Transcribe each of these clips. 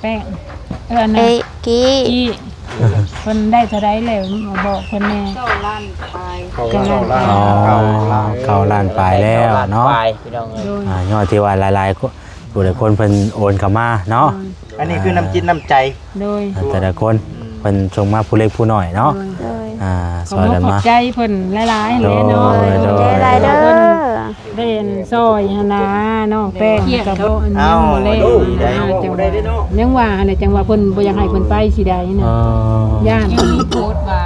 ແປ້ງ ເອີ ອັນນັ້ນ ເອີ ກີ້ ກີ້ ເພິ່ນໄດ້ເທົ່າໃດແລ້ວ ບອກເພິ່ນແດ່. ເກົ້າລ້ານປາຍ ເກົ້າລ້ານປາຍ ອໍ ເກົ້າລ້ານປາຍແລ້ວເນາະ ພີ່ນ້ອງເອີຍ. ໂດຍ ອ່າ ຍອດທີ່ວ່າຫຼາຍໆຄົນ ຜູ້ຫຼາຍຄົນເພິ່ນໂອນເຂົ້າມາເນາະ. ໂດຍ ອັນນີ້ຄືນ້ຳຈິດນ້ຳໃຈ ໂດຍ ອ່າ ແຕ່ລະຄົນ ອືມ ເພິ່ນສົ່ງມາຜູ້ເລັກຜູ້ນ້ອຍເນາະ. ໂດຍ ໂດຍ ອ່າ ຊ່ອຍກັນມາ ຂອບໃຈເພິ່ນຫຼາຍໆແຫຼະເນາະ. ໂດຍ ໂດຍ ໂດຍ ຂອບໃຈຫຼາຍເດີ ເພິ່ນ ໄດ້ອັນຊ່ອຍຫັ້ນນາ ນ້ອງແປ້ງ ເອີ ກໍບໍ່ອັນ ເອົາ ຍັງບໍ່ແລ້ວ ດີໃດ ອ່າ ຈັ່ງວ່າ ຍັງວ່າຫັ້ນແຫຼະ ຈັ່ງວ່າເພິ່ນບໍ່ຢາກໃຫ້ເພິ່ນໄປຊິໄດ້ນະ. ອໍ ຢ້ານ ຍັງມີໂພສວ່າ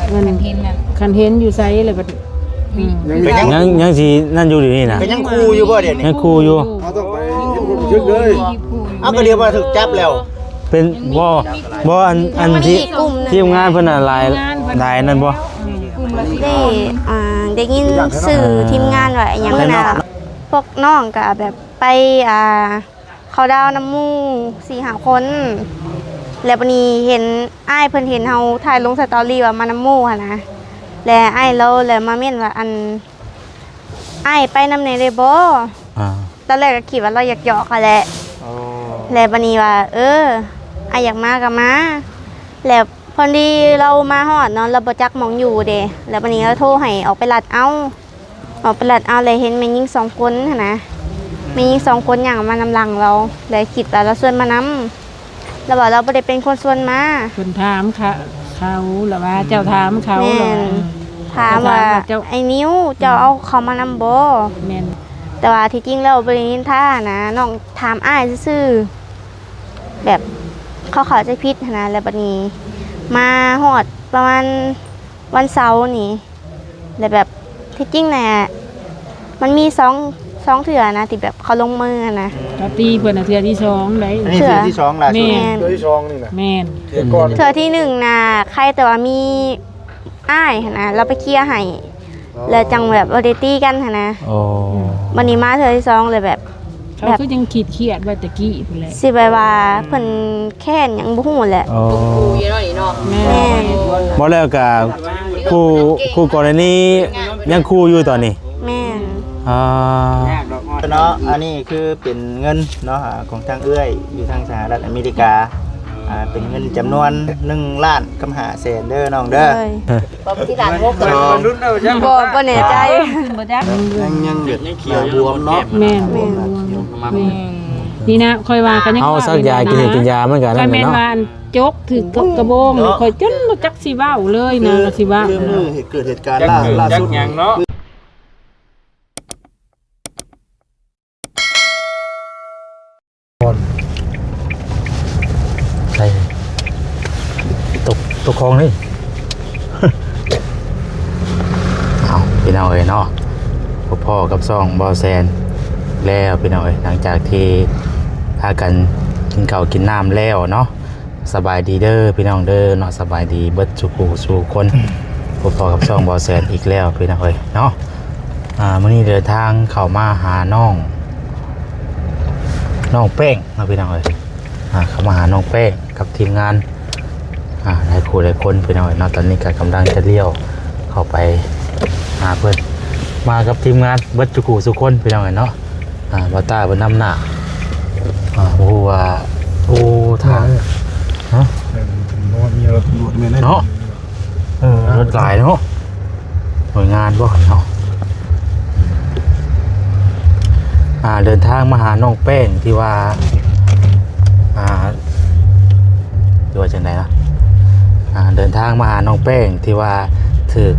ເອີ ເອີ ຄັນເຫັນນັ້ນ ຄັນເຫັນຢູ່ໃສແລ້ວກໍ ອືມ ຍັງ ຍັງຊິນັ້ນຢູ່ດຽວນີ້ນະ ຍັງຂູ່ຢູ່ບໍ່ດຽວນີ້? ຍັງຂູ່ຢູ່ ເຮົາຕ້ອງໄປເຮັດຄວາມຮູ້ສຶກເລີຍ. ເອົາ ກໍດຽວວ່າຖືກຈັບແລ້ວ ເປັນ ບໍ່ ບໍ່ ອັນ ອັນທີ່ທີມງານເພິ່ນນະ ຫຼາຍ ທີມງານເພິ່ນ ຫຼາຍນັ້ນບໍ່? ອືມ ໄດ້ ອ່າ ໄດ້ຍິນຊື່ທີມງານວ່າອີ່ຫຍັງນະ ພວກນ້ອງກໍແບບໄປ ອ່າ ເຂົ້າດາວນຳໝູ່ສີ່ຫ້າຄົນ ແລ້ວບັດນີ້ເຫັນ ອ້າຍເພິ່ນເຫັນເຮົາຖ່າຍລົງສະຕໍຣີວ່າມານຳໝູ່ຫັ້ນນະ ແລ້ວອ້າຍລາວແລ້ວມາເມັ້ນວ່າ ອັນ ອ້າຍໄປນຳແດ່ໄດ້ບໍ່? ອ່າ ຕອນແລກກໍຄິດວ່າລາວຢາກຢອກຫັ້ນແຫຼະ. ອໍ ແລ້ວບັດນີ້ວ່າ ເອີ ອ້າຍຢາກມາກໍມາ ແລ້ວພໍດີລາວມາຮອດເນາະ ລາວບໍ່ຈັກໝ່ອງຢູ່ເດ້ ແລ້ວບັດນີ້ລາວໂທໃຫ້ອອກໄປລັດເອົາ ອອກໄປລັດເອົາ ແລ້ວເຫັນແມ່ຍິງສອງຄົນຫັ້ນນະ ແມ່ຍິງສອງຄົນຍ່າງມານຳຫຼັງລາວ ແລ້ວຄິດວ່າລາວຊວນມານຳ ລາວວ່າລາວບໍ່ໄດ້ເປັນຄົນຊວນມາ ເພິ່ນຖາມເຂົາ ລາວວ່າ ອືມ ເຈົ້າຖາມເຂົາ ແມ່ນ ລາວວ່າ ຖາມວ່າ ເຈົ້າ ອ້າຍນິວ ເຈົ້າເອົາເຂົາມານຳບໍ່? ແມ່ນ ແຕ່ວ່າທີ່ຈິງແລ້ວບໍ່ໄດ້ນິນທານະ ນ້ອງຖາມອ້າຍຊື່ໆ ແບບເຂົາເຂົ້າໃຈຜິດຫັ້ນນະ ແລ້ວບັດນີ້ມາຮອດປະມານວັນເສົານີ້ ແລ້ວແບບທີ່ຈິງນະ ມັນມີສອງ ສອງເທື່ອນະ ທີ່ແບບເຂົາລົງມືຫັ້ນນະ ອືມ ກໍຕີເພິ່ນນະເທື່ອທີສອງໄດ໋ ອັນນີ້ເທື່ອ ເທື່ອທີສອງລ່າສຸດ ແມ່ນ ເທື່ອທີສອງນີ້ນະ ແມ່ນ ເທື່ອກ່ອນ ເທື່ອທີໜຶ່ງນະ ໃຄແຕ່ວ່າມີອ້າຍຫັ້ນນະ ລາວໄປເຄຍໃຫ້ ອໍ ແລ້ວຈັ່ງແບບບໍ່ໄດ້ຕີກັນຫັ້ນນະ. ອໍ ບັດນີ້ມາເທື່ອທີສອງເລີຍແບບ ເຂົາ ແບບ ຄືຍັງຄິດຄຽດໄວ້ແຕ່ກີ້ພຸ້ນແຫຼະ ຊິແບບວ່າ ອືມ ເພິ່ນແຄ້ນຫຍັງບໍ່ຮູ້ແຫຼະ. ອໍ ແມ່ນ ບໍ່ແລ້ວກະຄູ່ ຄູ່ກໍລະນີຍັງຄູ່ຢູ່ຕອນນີ້. ແມ່ນ ອ່າ ເນາະ ອັນນີ້ຄືເປັນເງິນເນາະ ອ່າ ຂອງທາງເອື້ອຍຢູ່ທາງສະຫະລັດອາເມລິກາ ອ່າ ເປັນເງິນຈຳນວນໜຶ່ງລ້ານກັບຫ້າແສນເດີນ້ອງເດີ. ໂດຍ ບໍ່ ບໍ່ແນ່ໃຈ ບໍ່ຈັກ ຍັງ ຍັງແບບໜ້າບວມເນາະ. ແມ່ນ ໜ້າບວມ ໜ້າຂຽວ ແມ່ນ ນີ້ນະ ຂ້ອຍວ່າກໍຍັງ ເຮົາສັກຢາກິນ ກິນຢາມັນກໍນັ້ນແຫຼະເນາະ. ຄັນແມ່ນວ່າອັນຈົກຖືກກະ ກະບອງນີ້ ຂ້ອຍຈົນບໍ່ຈັກຊິເວົ້າເລີຍນະ ຊິເວົ້າ ຄືມື້ເກີດເຫດການລ່າ ລ່າສຸດນີ້ເນາະ. ໃສ່ ຕົກ ຕົກຄອງເລີຍ. ເອົາ ພີ່ນ້ອງເອີຍເນາະ ພົບພໍ້ກັບຊ່ອງບໍ່ແຊນແລ້ວ ພີ່ນ້ອງເອີຍ ຫຼັງຈາກທີ່ພາກັນກິນເຂົ້າກິນນ້ຳແລ້ວເນາະ. ສະບາຍດີເດີພີ່ນ້ອງເດີເນາະ ສະບາຍດີເບິດສູ່ຜູ້ສູ່ຄົນ ພົບພໍ້ກັບຊ່ອງບໍ່ແຊນອີກແລ້ວພີ່ນ້ອງເອີຍເນາະ. ອ່າ ມື້ນີ້ເດີນທາງເຂົ້າມາຫານ້ອງ ນ້ອງແປ້ງເນາະພີ່ນ້ອງເອີຍ. ອ່າ ເຂົ້າມາຫານ້ອງແປ້ງກັບທີມງານ ອ່າ ຫຼາຍຄູ່ຫຼາຍຄົນພີ່ນ້ອງເອີຍເນາະ. ຕອນນີ້ກໍກຳລັງຈະລ້ຽວເຂົ້າໄປຫາເພິ່ນ ມາກັບທີມງານເບິດສູ່ຜູ້ສູ່ຄົນພີ່ນ້ອງເອີຍເນາະ. ອ່າ ບ່າວຕ້າເພິ່ນນຳໜ້າ ອ່າ ບໍ່ຮູ້ວ່າ ໂອ້ ທາງ ເອີ ຮະ ເອີ ເພິ່ນບໍ່ມີລົດຕຳຫຼວດແມ່ນເນາະ. ເອີ ລົດຫຼາຍເນາະ ໜ່ວຍງານບໍ່ເນາະ. ອ່າ ເດີນທາງມາຫານ້ອງແປ້ງທີ່ວ່າ ອ່າ ຫຼືວ່າຈັ່ງໃດນະ ອ່າ ເດີນທາງມາຫານ້ອງແປ້ງທີ່ວ່າຖືກ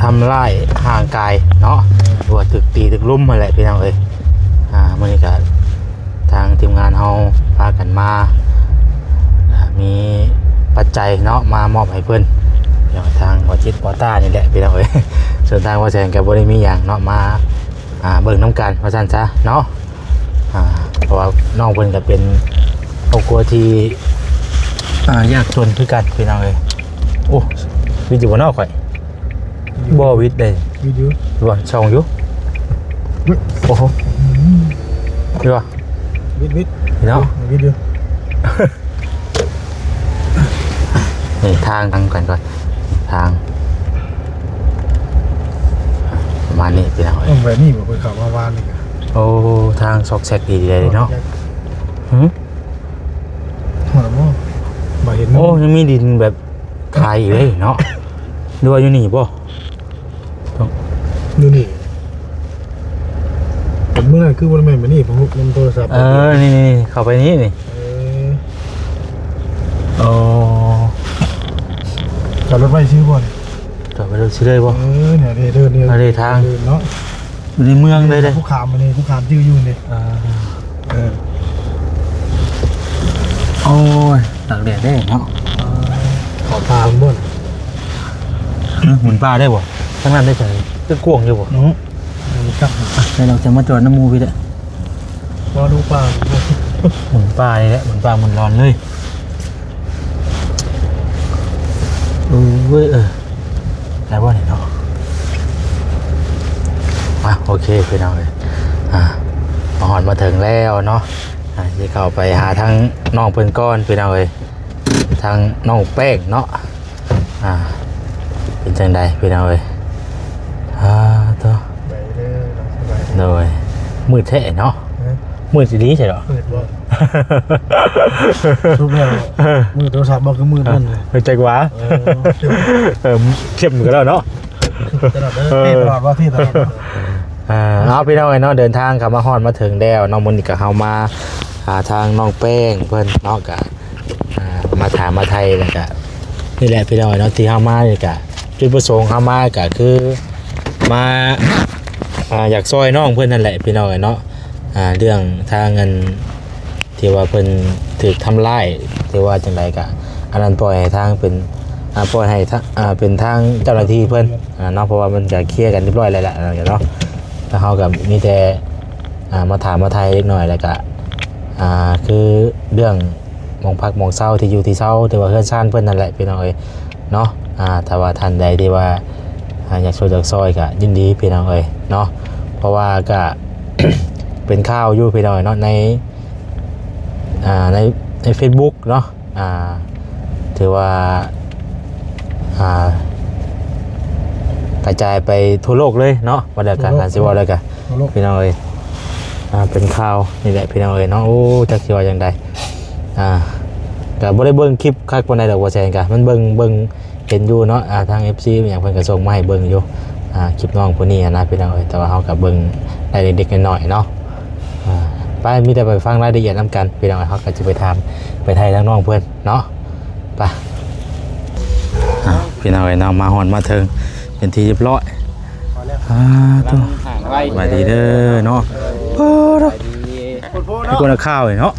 ທຳຮ້າຍຮ່າງກາຍເນາະ ຫຼືວ່າຖືກຕີຖືກລຸມຫັ້ນແຫຼະພີ່ນ້ອງເອີຍ. ອ່າ ມື້ນີ້ກະ ທາງທີມງານເຮົາພາກັນມາ ອ່າ ມີປັດໄຈເນາະ ມາມອບໃຫ້ເພິ່ນ ດຽວທາງບ່າວຈິດບ່າວຕ້ານີ້ແຫຼະພີ່ນ້ອງເອີຍ. ສ່ວນທາງບ່າວແສນກໍບໍ່ໄດ້ມີຫຍັງເນາະ ມາ ອ່າ ເບິ່ງນຳກັນວ່າຊັ້ນຊະເນາະ. ອ່າ ເພາະວ່ານ້ອງເພິ່ນກໍເປັນຄອບຄົວທີ່ ອ່າ ຍາກຈົນຄືກັນພີ່ນ້ອງເອີຍ. ໂອ້ ວິດຢູ່ບໍ່ເນາະຂ້ອຍ? ບໍ່ ວິດເດ້ ວິດຢູ່ ວ່າຊ່ອງຢູ່. ໂອ້ໂຫ ອືມ ເຫັນບໍ່? ວິດ ວິດເນາະ ວິດຢູ່ ນີ້ທາງ ທາງກັນກ່ອນ ທາງປະມານນີ້ພີ່ນ້ອງເອີຍ. ເອີ ແບບນີ້ບໍ່ເຄີຍເຂົ້າມາວານນີ້ກະ ໂອ້ ທາງຊອກແຊກດີເດເນາະ. ຫື? ໂອ້ ຍັງມີດິນແບບຂາຍອີກເດ້ເນາະ ຫຼືວ່າຢູ່ນີ້ບໍ່? ຢູ່ນີ້ ແຕ່ມື້ນັ້ນຄືບໍ່ແມ່ນມານີ້ ເພາະມັນໂທລະສັບ ເອີ ນີ້ໆ ເຂົ້າໄປນີ້ນີ້ ເອີ ໂອ້ ຈອດລົດໄວ້ຊື່ບໍ່ນີ້? ຈອດໄວ້ລົດຊື່ເລີຍບໍ່? ເອີ ນີ້ເດີ ເດີ ເດີທາງເນາະ ຢູ່ໃນເມືອງເລີຍເດ້ ຜູ້ຂາມອັນນີ້ ຜູ້ຂາມຈື່ຢູ່ນີ້ ເອີ ເອີ ໂອ້ຍ ຕາກແດດເດ້ເນາະ ເອີ ເຂົ້າປ່າພຸ້ນ ເອີ ໝູນປ່າໄດ້ບໍ່? ທາງນັ້ນໄດ້ໃສ ຄືກວ້າງຢູ່ບໍ່? ເນາະ ຈັກ ອ່ະ ແລ້ວເຮົາຈະມາຈອດນຳໝູ່ພີ້ແຫຼະ ລໍດູປ່າ ໝູນປ່ານີ້ແຫຼະ ໝູນປ່າໝູນລອນເລີຍ ເອີ ເອີ ໄດ້ບໍ່ນີ້ເນາະ ອ່ະ ໂອເຄ ພີ່ນ້ອງເອີຍ ອ່າ ມາຮອດມາເຖິງແລ້ວເນາະ ອ່າ ຊິເຂົ້າໄປຫາທາງນ້ອງເພິ່ນກ່ອນ ພີ່ນ້ອງເອີຍ ທາງນ້ອງແປ້ງເນາະ ອ່າ ເປັນຈັ່ງໃດພີ່ນ້ອງເອີຍ ອ່າ ໂຕ ສະບາຍດີເດີ ສະບາຍດີ ໂດຍ ມືດແທ້ເນາະ ຮະ ມືດອີ່ຫຼີໃຊ່ເນາະ ມືດບໍ່ ສະຫຼຸບແລ້ວ ມືດໂທລະສັບບໍ່ ຄືມືດນັ້ນ ເອີ ເອີ ຈັກຫວາ ເອີ ເອີ ເຂັ້ມກວ່າແລ້ວເນາະ ຕະຫຼອດເດີ ເອີ ເທຕະຫຼອດວ່າ ເທຕະຫຼອດ ອ່າ ເອົາ ພີ່ນ້ອງເອີຍເນາະ ເດີນທາງເຂົ້າມາຮອດມາເຖິງແລ້ວເນາະ ມື້ນີ້ກໍເຮົາມາຫາທາງນ້ອງແປ້ງເພິ່ນເນາະ ກໍ ອ່າ ມາຖາມມາໄຖ່ ແລ້ວກະ ນີ້ແຫຼະພີ່ນ້ອງເນາະ ທີ່ເຮົາມານີ້ກະ ຈຸດປະສົງເຮົາມາກະຄື ມາ ອ່າ ຢາກຊ່ອຍນ້ອງເພິ່ນນັ້ນແຫຼະພີ່ນ້ອງເນາະ ອ່າ ເລື່ອງທາງອັນ ທີ່ວ່າເພິ່ນຖືກທຳຮ້າຍ ຫຼືວ່າຈັ່ງໃດກະ ອັນນັ້ນປ່ອຍໃຫ້ທາງເປັນ ອ່າ ປ່ອຍໃຫ້ທາງ ອ່າ ເປັນທາງເຈົ້າໜ້າທີ່ເພິ່ນ ອ່າ ເນາະ ເພາະວ່າມັນກະເຄຍກັນຮຽບຮ້ອຍແລ້ວແຫຼະ ອັນນັ້ນກະເນາະ ແລ້ວເຮົາກະມີແຕ່ ອ່າ ມາຖາມມາໄຖ່ເລັກນ້ອຍ ແລ້ວກະ ອ່າ ຄືເລື່ອງ ໝ່ອງພັກໝ່ອງເຊົາ ທີ່ຢູ່ທີ່ເຊົາ ຫຼືວ່າເຮືອນຊານເພິ່ນນັ້ນແຫຼະພີ່ນ້ອງເອີຍເນາະ ອ່າ ຖ້າວ່າທ່ານໃດທີ່ວ່າ ອ່າ ຢາກຊ່ວຍຢາກຊ່ອຍກໍຍິນດີພີ່ນ້ອງເອີຍເນາະ ເພາະວ່າກໍ ເປັນຂ່າວຢູ່ພີ່ນ້ອງເອີຍເນາະ ໃນ ອ່າ ໃນ ໃນເຟສບຸກເນາະ ອ່າ ຖືວ່າ ອ່າ ກະຈາຍໄປທົ່ວໂລກເລີຍເນາະ ວ່າແລ້ວກະ ທົ່ວໂລກ ຄັນຊິເວົ້າແລ້ວກະ ໂອ້ໂຫ ພີ່ນ້ອງເອີຍ ອ່າ ເປັນຂ່າວນີ້ແຫຼະພີ່ນ້ອງເອີຍເນາະ ໂອ້ ຈັກຊິວ່າຈັ່ງໃດ ອ່າ ກໍບໍ່ໄດ້ເບິ່ງຄລິບຄັກປານໃດດອກ ບໍ່ແຊງກະ ມັນເບິ່ງ ເບິ່ງເຫັນຢູ່ເນາະ ອ່າ ທາງເອັຟຊີຫຍັງເພິ່ນກໍສົ່ງມາໃຫ້ເບິ່ງຢູ່ ອ່າ ຄລິບນ້ອງຜູ້ນີ້ນະພີ່ນ້ອງເອີຍ ແຕ່ວ່າເຮົາກໍເບິ່ງໄດ້ເລັກໆນ້ອຍໆເນາະ ອ່າ ໄປ ມີແຕ່ໄປຟັງລາຍລະອຽດນຳກັນພີ່ນ້ອງເອີຍ ເຮົາກໍຈະໄປຖາມ ໄປໄຖ່ທາງນ້ອງເພິ່ນເນາະ ໄປ ອ່າ ພີ່ນ້ອງເອີຍເນາະ ມາຮອດມາເຖິງເປັນທີ່ຮຽບຮ້ອຍ ອ່າ ໂຕ ສະບາຍດີເດີເນາະ ໂອ້ ໂຕ ມີຄົນນັກຂ່າວເນາະ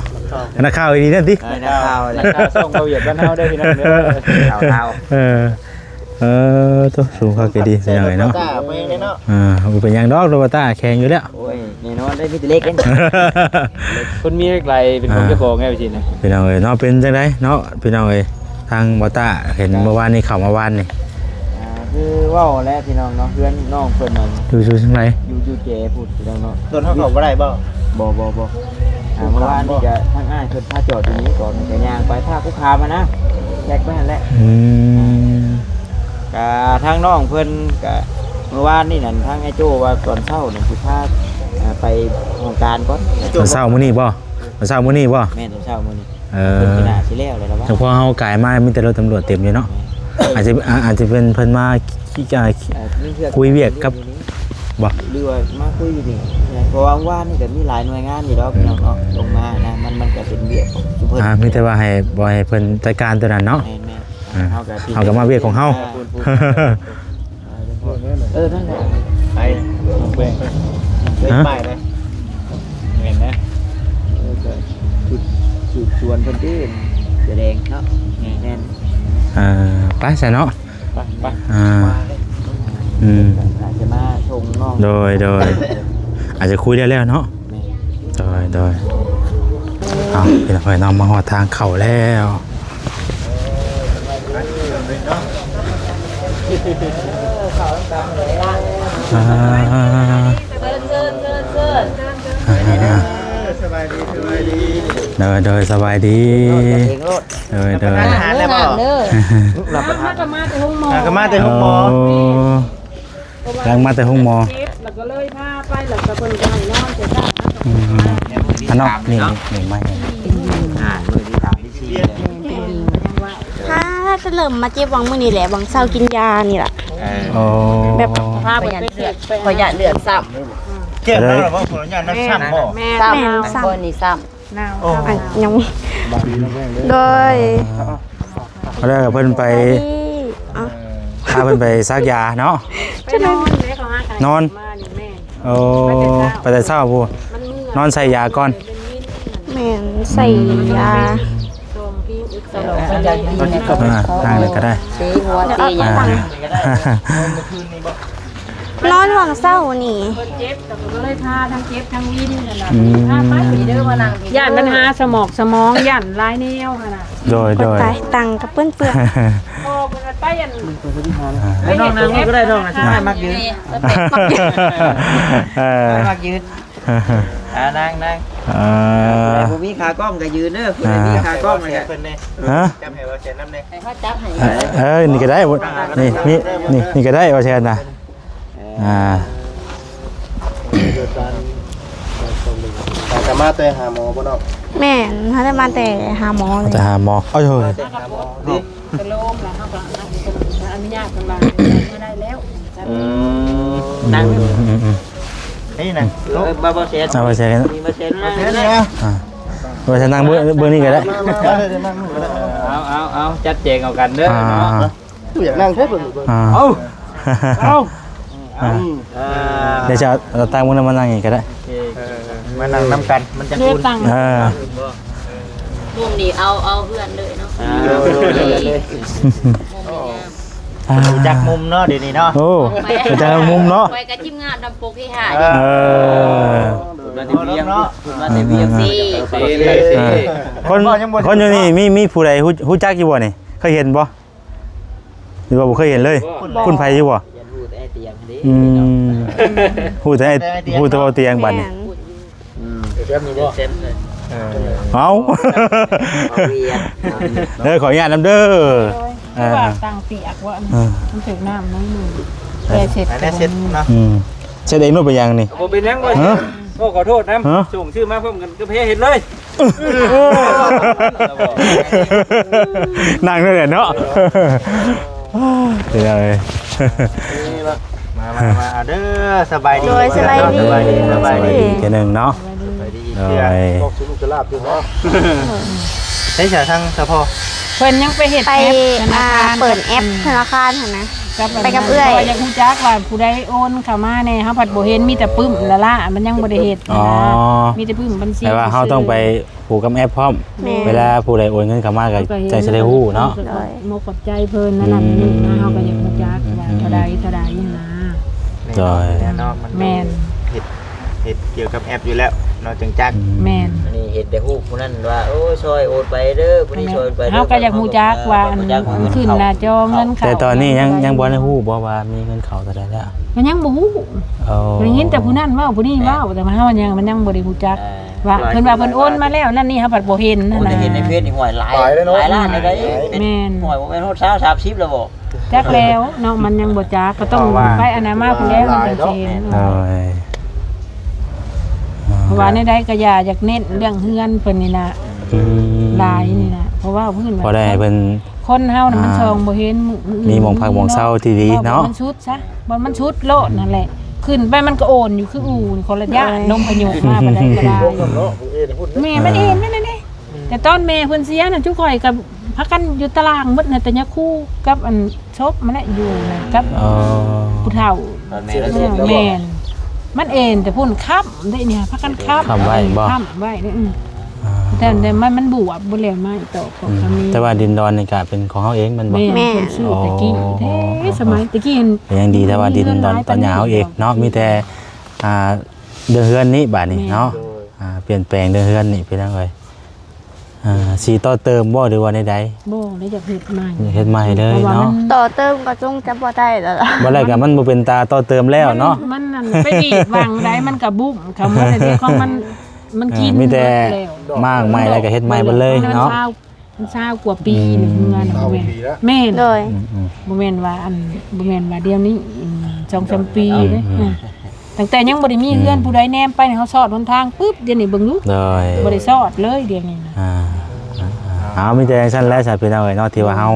ນັກຂ່າວອີ່ຫຼີນັ້ນຕິ ເອີ ນັກຂ່າວ ນັກຂ່າວຊ່ອງເບົາຫວຽດບ້ານເຮົາເດີພີ່ນ້ອງເດີ ຂ່າວ ເອີ ເອີ ໂຕ ສູງຄັກອີ່ຫຼີພີ່ນ້ອງເອີຍເນາະ ເອີ ບໍ່ເປັນຫຍັງດອກ ໂລບາຕ້າແຂງຢູ່ແລ້ວ ໂອ້ຍ ແນ່ນອນເດ້ ມີແຕ່ເຫຼັກເດ້ ຄົນມີເຫຼັກໄຫຼເປັນຂອງເຈົ້າຂອງແລ້ວຊີ້ນະ ພີ່ນ້ອງເອີຍເນາະ ເປັນຈັ່ງໃດເນາະ ພີ່ນ້ອງເອີຍ ທາງບໍ່ຕ້າເຫັນເມື່ອວານນີ້ ເຂົ້າມາວານນີ້ ອ່າ ຄືເວົ້າແຫຼະພີ່ນ້ອງເນາະ ເຮືອນນ້ອງເພິ່ນນັ້ນ ຢູ່ ຢູ່ທາງໃດ ຢູ່ ຢູ່ແຈພຸ້ນພີ່ນ້ອງເນາະ ເຮືອນເຮົາເຂົ້າບໍ່ໄດ້ບໍ່? ບໍ່ ບໍ່ ບໍ່ ອ່າ ເມື່ອວານນີ້ກະທາງອ້າຍເພິ່ນພາຈອດຢູ່ນີ້ ຕອນນີ້ກະຍ່າງໄປ ພາຄຸກຄາມມານະ ແທກໄປຫັ້ນແຫຼະ ອືມ ກະທາງນ້ອງເພິ່ນກະ ເມື່ອວານນີ້ນັ້ນ ທາງອ້າຍໂຈ້ວ່າຕອນເຊົ້ານັ້ນຊິພາ ອ່າ ໄປຫ້ອງການກ່ອນ ຕອນເຊົ້າມື້ນີ້ບໍ່? ຕອນເຊົ້າມື້ນີ້ບໍ່? ແມ່ນ ຕອນເຊົ້າມື້ນີ້ ເອີ ເພິ່ນກໍໜ້າຊິແລ້ວແລ້ວລະວ່າ ແຕ່ພໍເຮົາກາຍມາມີແຕ່ລົດຕຳຫຼວດເຕັມຢູ່ເນາະ ແມ່ນ ອາດຈະ ອາ ອາດຈະເປັນເພິ່ນມາ ອ່າ ຄຸຍວຽກກັບ ບໍ່ ຫຼືວ່າມາຄຸຍຢູ່ນີ້ ເພາະວ່າວານນີ້ກໍມີຫຼາຍໜ່ວຍງານຢູ່ດອກ ອືມ ເນາະ ລົງມານະ ມັນ ມັນກໍເປັນວຽກຂອງຊຸມເພິ່ນ ອ່າ ມີແຕ່ວ່າໃຫ້ ບໍ່ໃຫ້ເພິ່ນຈັດການຕົວນັ້ນເນາະ ແມ່ນໆ ອ່າ ເຮົາກໍ ເຮົາກໍມາວຽກຂອງເຮົາ ອ່າ ເອີ ນັ້ນແຫຼະ ໄປ ເປັນປ້າຍນະ ແມ່ນນະ ເອີ ກໍຊຸດ ຊຸດຊວນເພິ່ນຕິ ສະແດງເນາະ ແມ່ນ ເອີ ໄປຊະເນາະ ໄປ ໄປ ອ່າ ອືມ ອາດຈະມາສົ່ງນ້ອງ ໂດຍ ໂດຍ ອາດຈະຄຸຍໄດ້ແລ້ວເນາະ ແມ່ນ ໂດຍ ໂດຍ ເອົາ ພີ່ນ້ອງເອີຍເນາະ ມາຮອດທາງເຂົ້າແລ້ວ ອ່າ ສະບາຍດີ ສະບາຍດີ ໂດຍ ໂດຍ ສະບາຍດີ ໂດຍ ໂດຍ ອາຫານແລ້ວບໍ່? ມາກໍມາແຕ່ໂຮງໝໍ ມາກໍມາແຕ່ໂຮງໝໍ ໂອ້ ກຳລັງມາແຕ່ໂຮງໝໍ ເຈັບ ແລ້ວກໍເລີຍພາໄປ ແລ້ວກໍເພິ່ນກໍໃຫ້ນອນແຕ່ເຊົ້າ ອືມ ອັນເນາະ ນີ້ ນີ້ ນີ້ ມາ ອ່າ ມື້ທີ່ສາມ ທີ່ສີ່ ແມ່ນ ແມ່ນ ຍັງວ່າ ເລີ່ມມາເຈັບຫວ່າງມື້ນີ້ແຫຼະ ຫວ່າງເຊົ້າກິນຢານີ້ລະ. ເອີ ໂອ້ ແບບ ພາເພິ່ນໄປເຊັກ ຂ້ອຍຢ້ານເລືອດຊ້ຳ. ເຈັບແລ້ວບໍ່? ຂ້ອຍຢ້ານນ້ຳຊ້ຳບໍ່? ແມ່ນ ຊ້ຳ ແມ່ນ ຊ້ຳ ຂ້ອຍນີ້ຊ້ຳ. ໜາວ ໂອ້ ອັນ ຍັງ ໂດຍ ແລ້ວເພິ່ນໄປ ໄປດີ ອ່ະ ພາເພິ່ນໄປສັກຢາເນາະ. ໄປນອນເດ້ ເຂົາຫາກັນ ນອນ ມານີ້ແມ່ນ. ໂອ້ ໄປແຕ່ເຊົ້າ ໄປແຕ່ເຊົ້າພຸ້ນ ມັນເມື່ອຍ ນອນໃສ່ຢາກ່ອນ. ແມ່ນ ໃສ່ຢາ ອືມ ອ່າ ນັ່ງນີ້ກໍໄດ້ ຕີຫົວຕີຫຍັງ ອ່າ ນອນຫວ່າງເຊົ້ານີ້ ເພິ່ນເຈັບ ກໍເລີຍພາທັງເຈັບທັງວິນນັ້ນນະ. ອືມ ພາໄປເດີ ມານັ່ງ ຢ້ານມັນຫາສະໝອກສະໝອງ ຢ້ານຫຼາຍແນວຫັ້ນນະ. ໂດຍ ໂດຍ ຕາຍ ຕັງກໍເປື້ອນໆ. ພໍເພິ່ນໄປອັນ ອ່າ ໄປເຮັດ ນ້ອງນັ່ງກໍໄດ້ ນ້ອງ ອ່າ ມັກຢືນ ເອີ ມັກຢືນ. ອ່າ ນັ່ງ ນັ່ງ ເອີ ຜູ້ໃດບໍ່ມີຂາກ້ອງກໍຢືນເດີ ຜູ້ໃດມີຂາກ້ອງກໍ ເພິ່ນເດ້ ຮະ ຈັບໃຫ້ບໍ່ແຊນນຳແດ່ ໃຫ້ເຂົາຈັບໃຫ້. ເອີ ນີ້ກໍໄດ້ ນີ້ ນີ້ ນີ້ ນີ້ກໍໄດ້ ບໍ່ແຊນນະ. ອ່າ ອ່າ ຈະມາແຕ່ຫາໝໍບໍ່ນ້ອງ? ແມ່ນ ເຮົາໄດ້ມາແຕ່ຫາໝໍ ມາແຕ່ຫາໝໍ. ໂອ້ຍ ມາແຕ່ຫາໝໍ ດີ ສະໂລມແລ້ວເຮົາກໍອະນຸຍາດເພິ່ນວ່າເຂົ້າມາໄດ້ແລ້ວ. ອືມ ນັ່ງ ອືມ ອືມ ອືມ ນີ້ນະ ເອີ ມາບໍ່ແຊນ ມາບໍ່ແຊນ ມີມາແຊນ ມາແຊນ ອ່າ ບໍ່ແຊນນັ່ງເບິ່ງ ເບິ່ງນີ້ກໍໄດ້. ເອົາ ເອົາ ເອົາ ຈັດແຈງເອົາກັນເດີ ອ່າ ເນາະ. ຢາກນັ່ງແທ້ເບິ່ງ ອ່າ ເອົາ ເອົາ ອ່າ ເອີ ດຽວຈະເອົາຕັ່ງມື້ນັ້ນມານັ່ງອີກກໍໄດ້. ໂອເຄ ເອີ ມານັ່ງນຳກັນ ມັນຈະອຸ່ນ ເອີ ມຸມນີ້ເອົາ ເອົາເຮືອນເລີຍເນາະ. ອ່າ ມຸມນີ້ງາມ ອ່າ ຮູ້ຈັກມຸມເນາະ ດຽວນີ້ເນາະ. ໂອ້ ຮູ້ຈັກມຸມເນາະ. ຂ້ອຍກັບທີມງານດຳປົກເຮຮາ. ເອີ ເອີ ມາແຕ່ວຽງເນາະ ມາແຕ່ວຽງ ເອີ ສີ່ ສີ່ ສີ່ ຄົນ ຄົນຢູ່ນີ້ມີ ມີຜູ້ໃດຮູ້ ຮູ້ຈັກຢູ່ບໍ່ນີ້? ເຄີຍເຫັນບໍ່? ຫຼືວ່າບໍ່ເຄີຍເຫັນເລີຍ? ບໍ່ ຄຸ້ນໃຜຢູ່ບໍ່? ຮູ້ແຕ່ອ້າຍຕຽງເດ້. ອືມ ຮູ້ແຕ່ອ້າຍ ຮູ້ແຕ່ອ້າຍຕຽງ ຮູ້ແຕ່ອ້າຍຕຽງ ບັດນີ້. ແມ່ນ ອືມ ແບບນີ້ບໍ່? ເອີ ເອົາ ເອົາວຽກ ເດີ ຂໍອະນຸຍາດນຳເດີ. ໂດຍ ເອີ ຄືວ່າຕັ້ງປຽກວ່າ ເອີ ມັນຖືກນ້ຳໜ້ອຍໜຶ່ງ ແຕ່ເຊັດ ແຕ່ເຊັດເນາະ. ອືມ ເຊັດເອງໂລດ ເປັນຫຍັງນີ້? ບໍ່ເປັນຫຍັງ ບໍ່ ຮະ? ໂອ້ ຂໍໂທດນຳ ຮະ? ສົ່ງຊື່ມາພ້ອມກັນກັບເຮເຮັດເລີຍ. ນັ່ງນັ້ນແຫຼະເນາະ ເປັນໄງ? ມາ ມາ ມາເດີ ສະບາຍດີ. ໂດຍ ສະບາຍດີ ສະບາຍດີ ສະບາຍດີ ສະບາຍດີເທື່ອໜຶ່ງເນາະ. ສະບາຍດີອີກເທື່ອ ໂດຍ ບອກສູ່ລູກຈະລາບຢູ່ເນາະ. ໃຊ້ສາຍທາງສະພໍ ເພິ່ນຍັງໄປເຮັດ ໄປ ແອັບທະນາຄານ ອ່າ ເປີດແອັບ ອືມ ທະນາຄານຫັ້ນນະ ກັບ ໄປກັບເອື້ອຍ ເພາະວ່າຢາກຮູ້ຈັກວ່າຜູ້ໃດໂອນເຂົ້າມາແດ່ ເຮົາພັດບໍ່ເຫັນ ມີແຕ່ປຶ້ມລະລະ ມັນຍັງບໍ່ໄດ້ເຮັດ. ອໍ ນະ ມີແຕ່ປຶ້ມບັນຊີ ແຕ່ວ່າເຮົາຕ້ອງໄປ ຜູກກັບແອັບພ້ອມ. ແມ່ນ ເວລາຜູ້ໃດໂອນເງິນເຂົ້າມາກໍຈັ່ງຊິໄດ້ຮູ້ເນາະ. ໂດຍ ໝົກຂອບໃຈເພິ່ນນັ້ນ ອືມ ນີ້ນະ ເຮົາກໍຢາກຮູ້ຈັກວ່າເທົ່າໃດ ອືມ ເທົ່າໃດຫັ້ນນະ. ໂດຍ ແນ່ນອນ ມັນ ແມ່ນ ເຮັດ ເຮັດກ່ຽວກັບແອັບຢູ່ແລ້ວເນາະ ຈັ່ງຈັກ. ອືມ ແມ່ນ ອັນນີ້ເຫັນແຕ່ຮູບຜູ້ນັ້ນວ່າ ໂອ້ຍ ຊ່ອຍໂອນໄປເດີ ຜູ້ນີ້ຊ່ອຍໄປເດີ ເຮົາກໍຢາກຮູ້ຈັກວ່າ ເອີ ຂຶ້ນໜ້າຈໍເງິນເຂົ້າ. ແຕ່ຕອນນີ້ຍັງ ຍັງບໍ່ໄດ້ຮູ້ບໍ່ວ່າມີເງິນເຂົ້າເທົ່າໃດແລ້ວ? ກໍຍັງບໍ່ຮູ້. ໂອ້ ໄດ້ຍິນແຕ່ຜູ້ນັ້ນເວົ້າ ຜູ້ນີ້ເວົ້າ ແຕ່ວ່າເຮົາຍັງ ມັນຍັງບໍ່ໄດ້ຮູ້ຈັກ ອ່າ ວ່າເພິ່ນວ່າເພິ່ນໂອນມາແລ້ວ ນັ້ນນີ້ເຮົາພັດບໍ່ເຫັນຫັ້ນນະ. ໂອ້ ໄດ້ເຫັນໃນເຟສນີ້ ຫ້ວຍ ຫຼາຍ ຫຼາຍລ້ານເລີຍ. ແມ່ນ ຫ້ວຍ ບໍ່ແມ່ນຮອດຊາວ ສາມສິບແລ້ວບໍ່? ຈັກແລ້ວເນາະ ມັນຍັງບໍ່ຈັກ ກໍຕ້ອງໄປອັນນັ້ນມາພຸ້ນແລ້ວ ມັນຈັ່ງຊິເຫັນ. ໂດຍ ເພາະວ່າແນວໃດກໍຢ່າ ຢາກເນັ້ນເລື່ອງເຮືອນເພິ່ນນີ້ນະ ອືມ ຫຼາຍນີ້ນະ ເພາະວ່າພື້ນ ພໍໄດ້ໃຫ້ເພິ່ນ ຄົນເຮົານະ ອ່າ ມັນສ່ອງບໍ່ເຫັນ ມີໝ່ອງພັກໝ່ອງເຊົາທີ່ດີເນາະ. ເວົ້າບໍ່ມັນສຸດຊະ ບໍ່ມັນສຸດໂລດນັ້ນແຫຼະ ຂຶ້ນໄປມັນກໍໂອນຢູ່ຄືອູ່ນີ້ ຄົນລະຢ້ານ ລົມພາຍຸມາປານໃດກໍໄດ້. ແມ່ມັນເອນແມ່ນແຫຼະເດ້ ແຕ່ຕອນແມ່ເພິ່ນເສຍນັ້ນ ຈຸຂ້ອຍກໍພາກັນຢູ່ຕາລ່າງໝົດນະ ແຕ່ຍາຄູກັບອັນສົບມາແຫຼະ ຢູ່ນະ ກັບ ອໍ ຜູ້ເຖົ້າ. ຕອນແມ່ລາວເສຍ ແມ່ນ ມັນເອນແຕ່ພຸ້ນ ຄ້ຳເດ້ນີ້ ພາກັນຄ້ຳ ຄ້ຳໄວ້ບໍ່? ຄ້ຳໄວ້ເດ້. ອືມ ອ່າ ແຕ່ ແຕ່ມັນ ມັນບວບເບິດແລ້ວ ໄມ້ຕອກຂອງ ອືມ ຂະເໝນ. ແຕ່ວ່າດິນດອນນີ້ກະເປັນຂອງເຮົາເອງແມ່ນບໍ່? ແມ່ນ ເພິ່ນຊື້ແຕ່ກີ້ເດ້. ອໍ ສະໄມັແຕ່ກີ້ຫັ້ນ ຍັງດີແຕ່ວ່າດິນດອນຕອນຫຍ້າເຮົາເອງເນາະ ມີແຕ່ ອ່າ ເລື່ອງເຮືອນນີ້ບາດນີ້ເນາະ. ແມ່ນ ໂດຍ ອ່າ ປ່ຽນແປງເລື່ອງເຮືອນນີ້ ພີ່ນ້ອງເອີຍ. ອ່າ ຊິຕໍ່ເຕີມບໍ່ ຫຼືວ່າແນວໃດ? ບໍ່ ແລ້ວຢາກເຮັດໃໝ່ ຢາກເຮັດໃໝ່ເລີຍເນາະ. ຕໍ່ເຕີມກໍຈົ່ງຈະບໍ່ໄດ້ແລ້ວລະ ບໍ່ໄດ້ກໍມັນບໍ່ເປັນຕາຕໍ່ເຕີມແລ້ວເນາະ. ມັນ ມັນນັ້ນໄປດີດຫວ່າງໃດ ມັນກໍບຸ້ມເຂົ້າໝົດເດ້ ຂອງມັນ ມັນກິນ ເອີ ມີແຕ່ ໝາກໃໝ່ແລ້ວກໍເຮັດໃໝ່ເບິດເລີຍເນາະ. ມັນຊາວ ມັນຊາວກວ່າປີ ອືມ ນີ້ເຮືອນ ຊາວກວ່າປີແລ້ວ. ແມ່ນ ໂດຍ ອືມໆ ບໍ່ແມ່ນວ່າອັນ ບໍ່ແມ່ນວ່າດຽວນີ້ ອືມ ສອງສາມປີເດ້. ອືມໆ ຕັ້ງແຕ່ຍັງບໍ່ໄດ້ມີເຮືອນ ອືມ ຜູ້ໃດແນມໄປ ເຮົາຊອດຫົນທາງປຶບ ດຽວນີ້ເບິ່ງດູ ໂດຍ ບໍ່ໄດ້ຊອດເລີຍດຽວນີ້ນະ. ອ່າ ເອົາ ມີແຕ່ຈັ່ງຊັ້ນແຫຼະ ສາ ພີ່ນ້ອງເອີຍເນາະ ທີ່ວ່າເຮົາ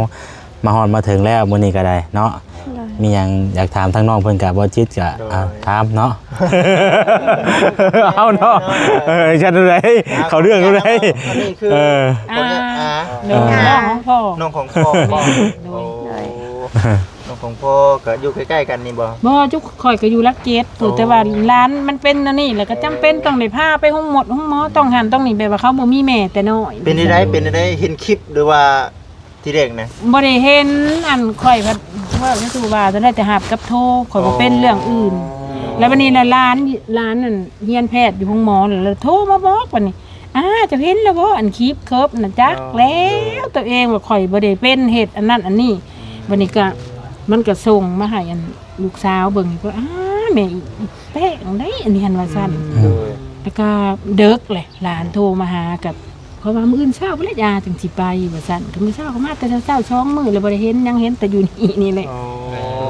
ມາຮອດມາເຖິງແລ້ວມື້ນີ້ກໍໄດ້ເນາະ. ໂດຍ ມີຫຍັງຢາກຖາມທາງນ້ອງເພິ່ນກະບໍ່ຈິດກະ ໂດຍ ອ່າ ຖາມເນາະ. ເອົາເນາະ ເອີ ຊັ້ນໃດ ເຂົ້າເລື່ອງເລີຍ. ອັນນີ້ຄື ເອີ ອ່າ ໂດຍ ອ່າ ນ້ອງຂອງພໍ່ ນ້ອງຂອງພໍ່ບໍ? ໂດຍ ໂອ້ ໂດຍ ນ້ອງຂອງພໍ່ກໍຢູ່ໃກ້ໆກັນນີ້ບໍ? ບໍ່ ຈຸ ຂ້ອຍກໍຢູ່ຫຼັກເຈັດພຸ້ນ. ໂອ້ ແຕ່ວ່າຫຼານມັນເປັນອັນນີ້ ແລ້ວກໍຈຳເປັນຕ້ອງໄດ້ພາໄປໂຮງໝົດໂຮງໝໍ ຕ້ອງຫັ້ນຕ້ອງນີ້ ແບບວ່າເຂົາບໍ່ມີແມ່ແຕ່ນ້ອຍ. ເປັນໃດ ເປັນໃດ ເຫັນຄລິບ ຫຼືວ່າ ທີ່ແລກນະ ບໍ່ໄດ້ເຫັນ. ອັນຂ້ອຍພັດເວົ້າຢູ່ ຄືວ່າຈະໄດ້ແຕ່ຮັບກັບໂທ ຂ້ອຍບໍ່ເປັນເລື່ອງອື່ນ. ອໍ ແລ້ວບັດນີ້ນະ ຫຼານ ຫຼານນັ້ນຮຽນແພດຢູ່ໂຮງໝໍ ແລ້ວໂທມາບອກບັດນີ້ ອ້າ ເຈົ້າເຫັນແລ້ວບໍ່ ອັນຄລິບເຄີບນະ? ຈັກ ອໍ ແລ້ວ ຕົວເອງວ່າຂ້ອຍບໍ່ໄດ້ເປັນເຮັດອັນນັ້ນອັນນີ້. ບັດນີ້ກະ ມັນກະສົ່ງມາໃຫ້ອັນລູກສາວເບິ່ງ ກໍ ອ້າ ແມ່ອີແປ້ງໄດ໋ອັນນີ້ຫັ້ນ ວ່າຊັ້ນ. ອືມ ໂດຍ ແລ້ວກະເດິກແຫຼະ ຫຼານໂທມາຫາ ກັບ ເຂົາວ່າມື້ອື່ນເຊົ້າພຸ້ນແຫຼະ ຢ່າ ຈຶ່ງຊິໄປ ວ່າຊັ້ນ. ກໍມື້ເຊົ້າກໍມາແຕ່ເຊົ້າສອງມື້ ແລ້ວບໍ່ໄດ້ເຫັນຫຍັງ ເຫັນແຕ່ຢູ່ນີ້ນີ້ແຫຼະ.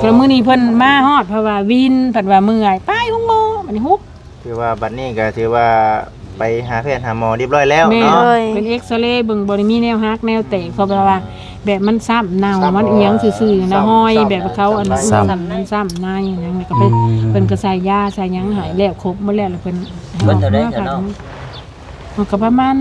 ອໍ ກໍມື້ນີ້ເພິ່ນມາຮອດ ເພາະວ່າວິນ ເພິ່ນວ່າເມື່ອຍ ໄປໂຮງໝໍ ບັດນີ້ຮຸບ. ຖືວ່າບັດນີ້ກໍຖືວ່າໄປຫາແພດຫາໝໍຮຽບຮ້ອຍແລ້ວເນາະ. ແມ່ນ ໂດຍ ເພິ່ນເອັກຊະເລເບິ່ງ ບໍ່ໄດ້ມີແນວຫັກແນວແຕກ ເພາະວ່າແບບມັນຊ້ຳເນົ່າ ຊ້ຳ ມັນອີຫຍັງຊື່ໆນະ ຮອຍແບບເຂົາອັນນັ້ນ ຊ້ຳ ຊ້ຳ ມັນຊ້ຳໃນຫຍັງ ແລ້ວກໍໄປ ອືມ ເພິ່ນກໍໃສ່ຢາໃສ່ຫຍັງໃຫ້ແລ້ວ ຄົບໝົດແລ້ວ ແລ້ວເພິ່ນ ເບິດເທົ່າໃດ ເອີ ຊັ້ນເນາະ? ມັນກໍປະມານ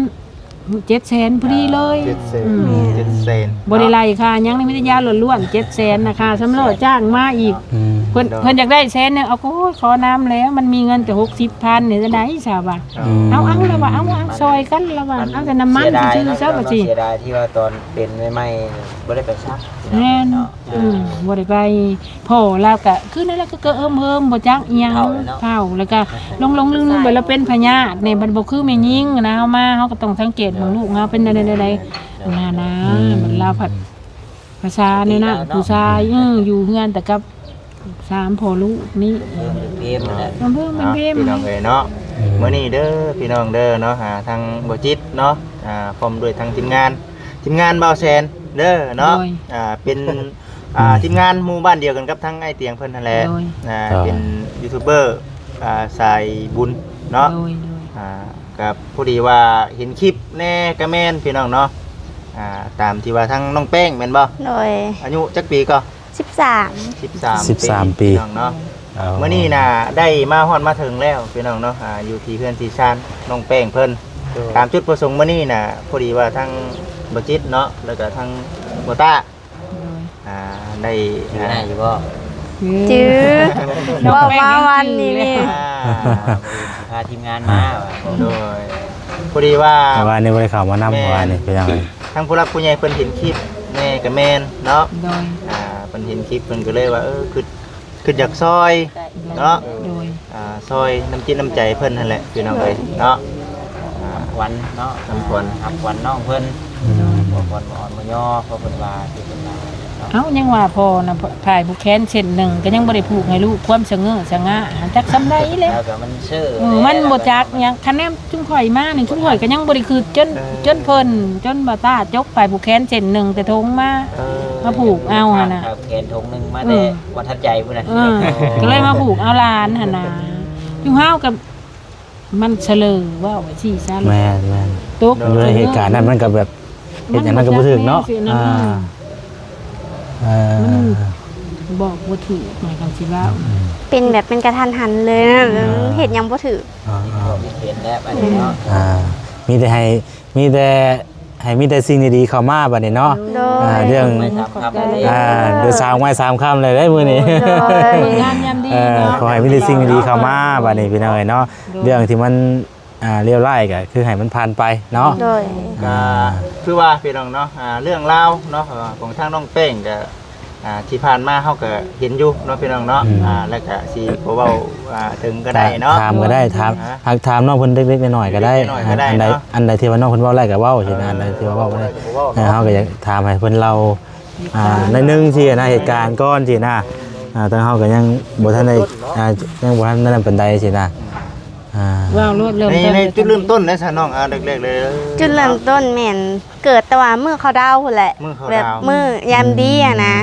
ເຈັດແສນພໍດີເລີຍ. ເຈັດແສນ ອືມ ເຈັດແສນ ບໍ່ໄດ້ໄລ່ຄ່າຫຍັງ ມີແຕ່ຢາລ້ວນໆ ເຈັດແສນນະ ຄ່າສຳລໍ້ຈ້າງມາອີກ. ອືມ ເພິ່ນ ເພິ່ນຢາກໄດ້ແສນໜຶ່ງ ເອົາ ໂອ້ຍ ຂໍນຳແລ້ວ ມັນມີເງິນແຕ່ຫົກສິບພັນນີ້ ຈະໄດ້ຊາວວ່າ. ອໍ ເອົາ ເອົາລະວ່າ ເອົາ ເອົາ ຊ່ອຍກັນລະວ່າ ເອົາແຕ່ນ້ຳມັນຊື່ໆ ຊາວວ່າຊິ ເສຍດາຍທີ່ວ່າຕອນເປັນໃໝ່ໆ ບໍ່ໄດ້ໄປຊັກ. ແມ່ນ ເນາະ ອືມ ບໍ່ໄດ້ໄປ. ພໍ່ລາວກະຄືນັ້ນແຫຼະ ກະເກີມເຮີມ ບໍ່ຈັກອີ່ຫຍັງ ເຖົ້າແລ້ວເນາະ ເຖົ້າ ແລ້ວກະຫຼົງໆລືມໆ ແບບລາວເປັນພະຍາດແດ່ ມັນບໍ່ຄືແມ່ຍິງນະ. ເຮົາມາ ເຮົາກໍຕ້ອງສັງເກດເບິ່ງລູກເຮົາເປັນແນວໃດ ແນວໃດ ແນວໃດ ແນວໃດ ອັນນັ້ນນະ. ອືມ ມັນລາວພັດ ພາສາໃນນັ້ນ ຜູ້ຊາຍ ເອີ ຢູ່ເຮືອນແຕ່ກັບສາມພໍ່ລູກນີ້ ເພິ່ນເພມແຫຼະ ເພິ່ນເພມ ເພິ່ນເພມ ພີ່ນ້ອງເອີຍເນາະ. ອືມ ມື້ນີ້ເດີ ພີ່ນ້ອງເດີເນາະ ຫາທາງບໍ່ຈິດເນາະ ອ່າ ພ້ອມດ້ວຍທາງທີມງານ ທີມງານບ່າວແສນເດີເນາະ. ໂດຍ ອ່າ ເປັນ ອ່າ ອືມ ທີມງານໝູ່ບ້ານດຽວກັນກັບທາງອ້າຍຕຽງເພິ່ນຫັ້ນແຫຼະ. ໂດຍ ອ່າ ເປັນຢູທູບເບີ ອ່າ ສາຍບຸນເນາະ. ໂດຍ ໂດຍ ອ່າ ກໍພໍດີວ່າເຫັນຄລິບແດ່ກະແມ່ນ ພີ່ນ້ອງເນາະ. ອ່າ ຕາມທີ່ວ່າທາງນ້ອງແປ້ງແມ່ນບໍ່? ໂດຍ ອາຍຸຈັກປີກໍ? ສິບສາມ ສິບສາມ ສິບສາມປີ ພີ່ນ້ອງເນາະ. ເອົາ ມື້ນີ້ນະໄດ້ມາຮອດມາເຖິງແລ້ວ ພີ່ນ້ອງເນາະ. ອ່າ ຢູ່ທີ່ເຮືອນທີ່ຊານນ້ອງແປ້ງເພິ່ນ. ໂດຍ ຕາມຈຸດປະສົງມື້ນີ້ນະ ພໍດີວ່າທາງບໍ່ຈິດເນາະ ແລ້ວກະທາງບໍ່ຕ້າ ໂດຍ ອ່າ ໄດ້ ຈື່ ອ່າ ໄດ້ຢູ່ບໍ່? ຈື່ ເວົ້າມາວັນນີ້ນີ້ ອ່າ ພາທີມງານມາ. ອ່າ ໂດຍ ພໍດີວ່າ ເມື່ອວານນີ້ບໍ່ໄດ້ເຂົ້າມານຳ ແມ່ນ ເມື່ອວານນີ້ ເປັນຫຍັງ? ທາງຜູ້ຫຼັກຜູ້ໃຫຍ່ເພິ່ນເຫັນຄລິບແດ່ກະແມ່ນເນາະ. ໂດຍ ອ່າ ເພິ່ນເຫັນຄລິບ ເພິ່ນກໍເລີຍວ່າ ເອີ ຄຶດ ຄຶດຢາກຊ່ອຍເນາະ. ໂດຍ ອ່າ ຊ່ອຍນ້ຳຈິດນ້ຳໃຈເພິ່ນຫັ້ນແຫຼະ ພີ່ນ້ອງເອີຍເນາະ. ອ່າ ຮັບຂວັນເນາະ ຮັບຂວັນ ຮັບຂວັນນ້ອງເພິ່ນ. ໂດຍ ບໍ່ຄວນບໍ່ອ່ອນບໍ່ຍໍ ເພາະເພິ່ນວ່າ ທີ່ເພິ່ນວ່າເນາະ. ເອົ້າ ຍັງວ່າພໍ່ນະ ພາຍຜູກແຂນເສັ້ນໜຶ່ງ ກໍຍັງບໍ່ໄດ້ຜູກໃຫ້ລູກ ຄວາມສະເຫງີສະຫງ່າ ຈັກສ່ຳໃດແຫຼະ. ແລ້ວກໍມັນເຊີ ເອີ ມັນບໍ່ຈັກຫຍັງ. ຄັນແນມ ຊຸມຂ້ອຍມານີ້ ຊຸມຂ້ອຍກໍຍັງບໍ່ໄດ້ຄຶດ ຈົນ ເອີ ຈົນເພິ່ນ ຈົນບ່າວຕ້າຈົກພາຍຜູກແຂນເສັ້ນໜຶ່ງແຕ່ຖົງມາ ເອີ ມາຜູກເອົາຫັ້ນນະ. ພາຍຜູກແຂນຖົງໜຶ່ງມາ ເອີ ແຕ່ບໍ່ທັນໃຈພຸ້ນນະ. ເອີ ກໍເລີຍມາຜູກເອົາຫຼານຫັ້ນນະ. ຢູ່ເຮົາກໍມັນສະເຫຼີ ເວົ້າໄປຊີ້ຊະ. ແມ່ນໆ ຕົກ ມັນຢູ່ໃນເຫດການນັ້ນ ມັນກໍແບບ ເຮັດຫຍັງມັນກໍບໍ່ຖືກເນາະ. ມັນບໍ່ຈັກແນວຊິອັນນັ້ນ ອ່າ ເອີ ມັນບອກບໍ່ຖືກ ໝາຍຄວາມຊິເວົ້າ ອືມ ເປັນແບບ ເປັນກະທັນຫັນເລີຍນະ. ອ່າ ເຮັດຫຍັງບໍ່ຖືກ. ອ່າ ເປັນແບບອັນນີ້ເນາະ. ອ່າ ມີແຕ່ໃຫ້ ມີແຕ່ ໃຫ້ມີແຕ່ສິ່ງດີໆເຂົ້າມາບັດນີ້ເນາະ. ໂດຍ ອ່າ ເລື່ອງ ອ່າ ໂດຍສາມໄມ້ສາມຄຳເລີຍເດ້ມື້ນີ້. ໂດຍ ງາມຍາມດີ ເອີ ເນາະ. ຂໍໃຫ້ມີແຕ່ສິ່ງດີໆເຂົ້າມາບັດນີ້ ພີ່ນ້ອງເອີຍເນາະ. ໂດຍ ເລື່ອງທີ່ມັນ ອ່າ ເລວຮ້າຍກໍຄືໃຫ້ມັນຜ່ານໄປເນາະ. ໂດຍ ອ່າ ກໍຄືວ່າພີ່ນ້ອງເນາະ ອ່າ ເລື່ອງລາວເນາະ ຂອງທາງນ້ອງແປ້ງກໍ ອ່າ ທີ່ຜ່ານມາເຮົາກໍເຫັນຢູ່ເນາະ ພີ່ນ້ອງເນາະ. ອືມ ອ່າ ແລ້ວກໍຊິບໍ່ເວົ້າ ອ່າ ເຖິງກໍໄດ້ເນາະ. ຖາມກໍໄດ້ ຖາມ ອ່າ ຫາກຖາມນ້ອງເພິ່ນເລັກໆນ້ອຍໆກໍໄດ້. ເລັກໆນ້ອຍໆກໍໄດ້ ອັນໃດເນາະ ອັນໃດທີ່ວ່ານ້ອງເພິ່ນເວົ້າໄດ້ກໍເວົ້າ ເອີ ຊິນະ ອັນໃດທີ່ວ່າເວົ້າບໍ່ໄດ້ ເອີ ເຮົາກໍຢາກຖາມໃຫ້ເພິ່ນເລົ່າ ອ່າ ໃນໜຶ່ງຊີ້ນະ ເຫດການກ່ອນຊີ້ນະ. ອ່າ ທາງເຮົາກໍຍັງບໍ່ທັນໄດ້ ອ່າ ຍັງບໍ່ທັນນັ້ນປານໃດຊີ້ນະ. ອ່າ ເວົ້າໂລດ ເລີ່ມ ໃນ ຕົ້ນ ໃນຈຸດເລີ່ມຕົ້ນນະຊະນ້ອງ ອ່າ ແລກໆເລີຍ ຈຸດເລີ່ມຕົ້ນແມ່ນເກີດແຕ່ວ່າມື້ເຂົາດາວພຸ້ນແຫຼະ. ມື້ເຂົາດາວ ແບບມື້ຍາມດີຫັ້ນນະ.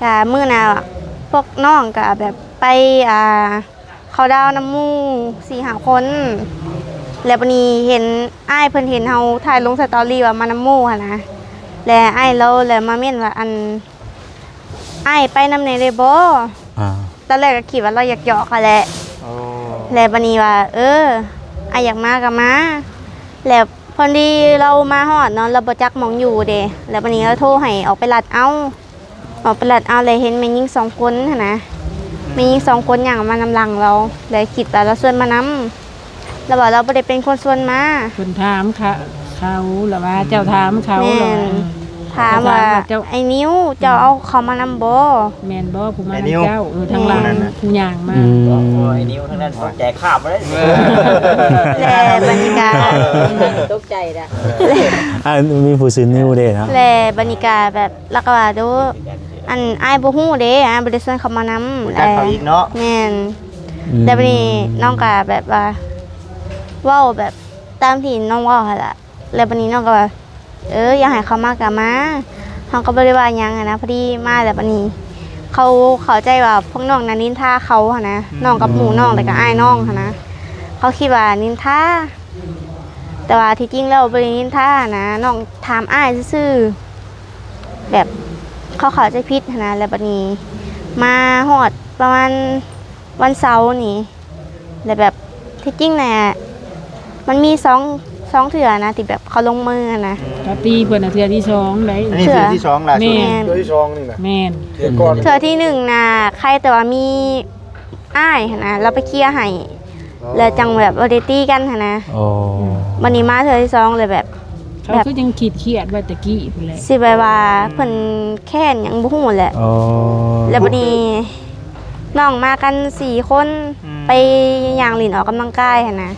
ອືມ ກະມື້ນັ້ນພວກນ້ອງກະແບບໄປ ອ່າ ເຂົາດາວນຳໝູ່ສີ່ຫ້າຄົນ ແລ້ວບາດນີ້ເຫັນ ອ້າຍເພິ່ນເຫັນເຮົາຖ່າຍລົງສະຕໍຣີວ່າມານຳໝູ່ຫັ້ນນະ. ແລະ ອ້າຍລາວແລະມາເມັ້ນວ່າ ອັນ ອ້າຍໄປນຳແດ່ໄດ້ບໍ່? ອາ ຕອນແລກກໍຄິດວ່າລາວຢາກຢອກຫັ້ນແຫຼະ. ໂອ້ ແລະບາດນີ້ວ່າ ເອີ ອ້າຍຢາກມາກໍມາ. ແລະພໍດີລາວມາຮອດເນາະ ລາວບໍ່ຈັກໝ່ອງຢູ່ເດ້ ແລະບາດນີ້ລາວໂທໃຫ້ອອກໄປລັດເອົາ ອອກໄປລັດເອົາ ແລະເຫັນແມ່ຍິງສອງຄົນຫັ້ນນະ ແມ່ຍິງສອງຄົນຍ່າງມານຳຫຼັງລາວ ແລະຄິດວ່າລາວຊວນມານຳ. ລາວວ່າລາວບໍ່ໄດ້ເປັນຄົນຊວນມາ ເພິ່ນຖາມເຂົາ ລາວວ່າເຈົ້າຖາມເຂົາ ແມ່ນ ລາວວ່າ ເອີ ຖາມວ່າ ເຈົ້າ ອ້າຍນິວ ເຈົ້າເອົາເຂົາມານຳບໍ່? ແມ່ນບໍ່ຜູ້ມານຳເຈົ້າ? ເອີ ທາງຫຼັງ ແມ່ນ ຜູ້ຍ່າງມາ ອືມ ໂອ້ ອ້າຍນິວທາງນັ້ນຕົກໃຈຄາບເລີຍ ແລະບັດນີ້ກະ ຕົກໃຈດະ ອ່າ ມີຜູ້ຊື່ນິວເດ້ເນາະ ແລະບັດນີ້ກະແບບ ລາວກໍວ່າ ໂດ ອັນ ອ້າຍບໍ່ຮູ້ເດ້ ອ້າຍບໍ່ໄດ້ຊວນເຂົາມານຳ ບໍ່ຈັກເຂົາອີກເນາະ ແມ່ນ ອືມ ແລ້ວບັດນີ້ນ້ອງກໍແບບວ່າ ເວົ້າແບບຕາມທີ່ນ້ອງເວົ້າຫັ້ນລະ ແລ້ວບັດນີ້ນ້ອງກໍວ່າ ເອີ ຢາກໃຫ້ເຂົາມາກໍມາ ເຮົາກໍບໍ່ໄດ້ວ່າຫຍັງຫັ້ນນະ. ພໍດີມາແລ້ວບັດນີ້ ເຂົາເຂົ້າໃຈວ່າພວກນ້ອງນະນິນທາເຂົາຫັ້ນນະ ອືມ ນ້ອງກັບໝູ່ນ້ອງ ແລ້ວກໍອ້າຍນ້ອງຫັ້ນນະ ເຂົາຄິດວ່ານິນທາ ແຕ່ວ່າທີ່ຈິງແລ້ວບໍ່ໄດ້ນິນທາຫັ້ນນະ ນ້ອງຖາມອ້າຍຊື່ໆ ແບບເຂົາເຂົ້າໃຈຜິດຫັ້ນນະ. ແລ້ວບັດນີ້ມາຮອດປະມານວັນເສົານີ້ ແລ້ວແບບທີ່ຈິງນະ ມັນມີສອງ ສອງເທື່ອນະ ທີ່ແບບເຂົາລົງມືຫັ້ນນະ ອືມ ກໍຕີເພິ່ນນະເທື່ອທີສອງໄດ໋ ອັນນີ້ເທື່ອ ເທື່ອທີສອງຫຼ້າສຸດ ແມ່ນ ເທື່ອທີສອງນີ້ນະ ແມ່ນ ເທື່ອກ່ອນ ເທື່ອທີໜຶ່ງນະ ໃຄແຕ່ວ່າມີອ້າຍຫັ້ນນະ ລາວໄປເຄຍໃຫ້ ອໍ ແລ້ວຈັ່ງແບບບໍ່ໄດ້ຕີກັນຫັ້ນນະ ອໍ ບັດນີ້ມາເທື່ອທີສອງເລີຍແບບ ເຂົາ ແບບ ຄືຍັງຄິດຄຽດໄວ້ແຕ່ກີ້ພຸ້ນແຫຼະ ຊິແບບວ່າ ອືມ ເພິ່ນແຄ້ນຫຍັງບໍ່ຮູ້ແຫຼະ ອໍ ແລ້ວບັດນີ້ນ້ອງມາກັນສີ່ຄົນ ອືມ ໄປຍ່າງຫຼິ້ນອອກກຳລັງກາຍຫັ້ນນະ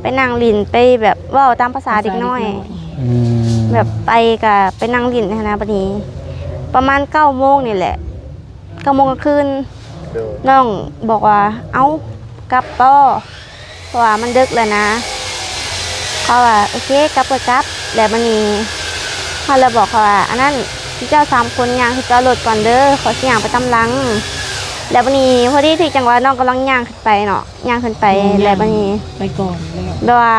ໄປນັ່ງຫຼິ້ນ ໄປແບບເວົ້າຕາມພາສາເດັກນ້ອຍ ອືມ ແບບໄປກະໄປນັ່ງຫຼິ້ນຫັ້ນນະ. ບັດນີ້ປະມານເກົ້າໂມງນີ້ແຫຼະ ເກົ້າໂມງກາງຄືນ ໂດຍ ນ້ອງບອກວ່າ ເອົ້າ ກັບບໍ່? ເພາະວ່າມັນເດິກແລ້ວນະ ເຂົາວ່າ ໂອເຄ ກັບກໍກັບ. ແລ້ວບັດນີ້ເຮົາລະບອກເຂົາວ່າ ອັນນັ້ນ ເຈົ້າສາມຄົນຍ່າງຂຶ້ນຈອດລົດກ່ອນເດີ ຂ້ອຍຊິຍ່າງໄປຕາມຫຼັງ. ແລ້ວບັດນີ້ພໍດີຖືກຈັງຫວະ ນ້ອງກຳລັງຍ່າງຂຶ້ນໄປເນາະ ຍ່າງຂຶ້ນໄປ ແລ້ວບັດນີ້ ໄປກ່ອນແລ້ວ ແບບວ່າ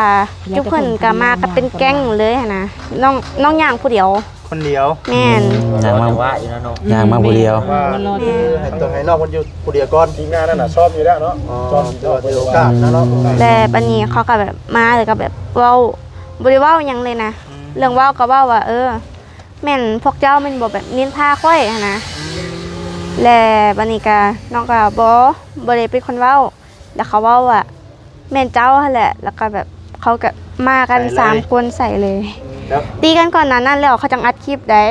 ຈຸເພິ່ນກໍມາກັບເປັນແກ້ງເລີຍຫັ້ນນະ ນ້ອງ ນ້ອງຍ່າງຜູ້ດຽວ ຄົນດຽວ ແມ່ນ ອືມ ຍ່າງມາ ຈັງຫວະຢູ່ນະນ້ອງ ຍ່າງມາຜູ້ດຽວ ແມ່ນ ວ່າ ແມ່ນ ໃຫ້ ໃຫ້ນ້ອງເພິ່ນຢູ່ຜູ້ດຽວກ່ອນ ທີມງານນັ້ນນະຊ້ອມຢູ່ແລ້ວເນາະ ອືມ ຊ້ອມຢູ່ ຖືວ່າໂອກາດນະເນາະ ອືມ ແລະບັດນີ້ເຂົາກໍແບບມາ ແລ້ວກໍແບບເວົ້າ ບໍ່ໄດ້ເວົ້າຫຍັງເລີຍນະ ອືມ ເລື່ອງເວົ້າກໍເວົ້າວ່າ ເອີ ແມ່ນພວກເຈົ້າແມ່ນບໍ່ ແບບນິນທາຂ້ອຍຫັ້ນນະ ອືມ ແລະບັດນີ້ກໍນ້ອງກໍ ບໍ່ ບໍ່ໄດ້ເປັນຄົນເວົ້າ ແລ້ວເຂົາເວົ້າວ່າ ແມ່ນເຈົ້າຫັ້ນແຫຼະ ແລ້ວກໍແບບເຂົາກໍມາກັນ ໃສ່ເລີຍ ສາມຄົນໃສ່ເລີຍ ແລ້ວ ຕີກັນກ່ອນໜ້ານັ້ນແລ້ວ ເຂົາຈັ່ງອັດຄລິບໃດ໋ ອໍ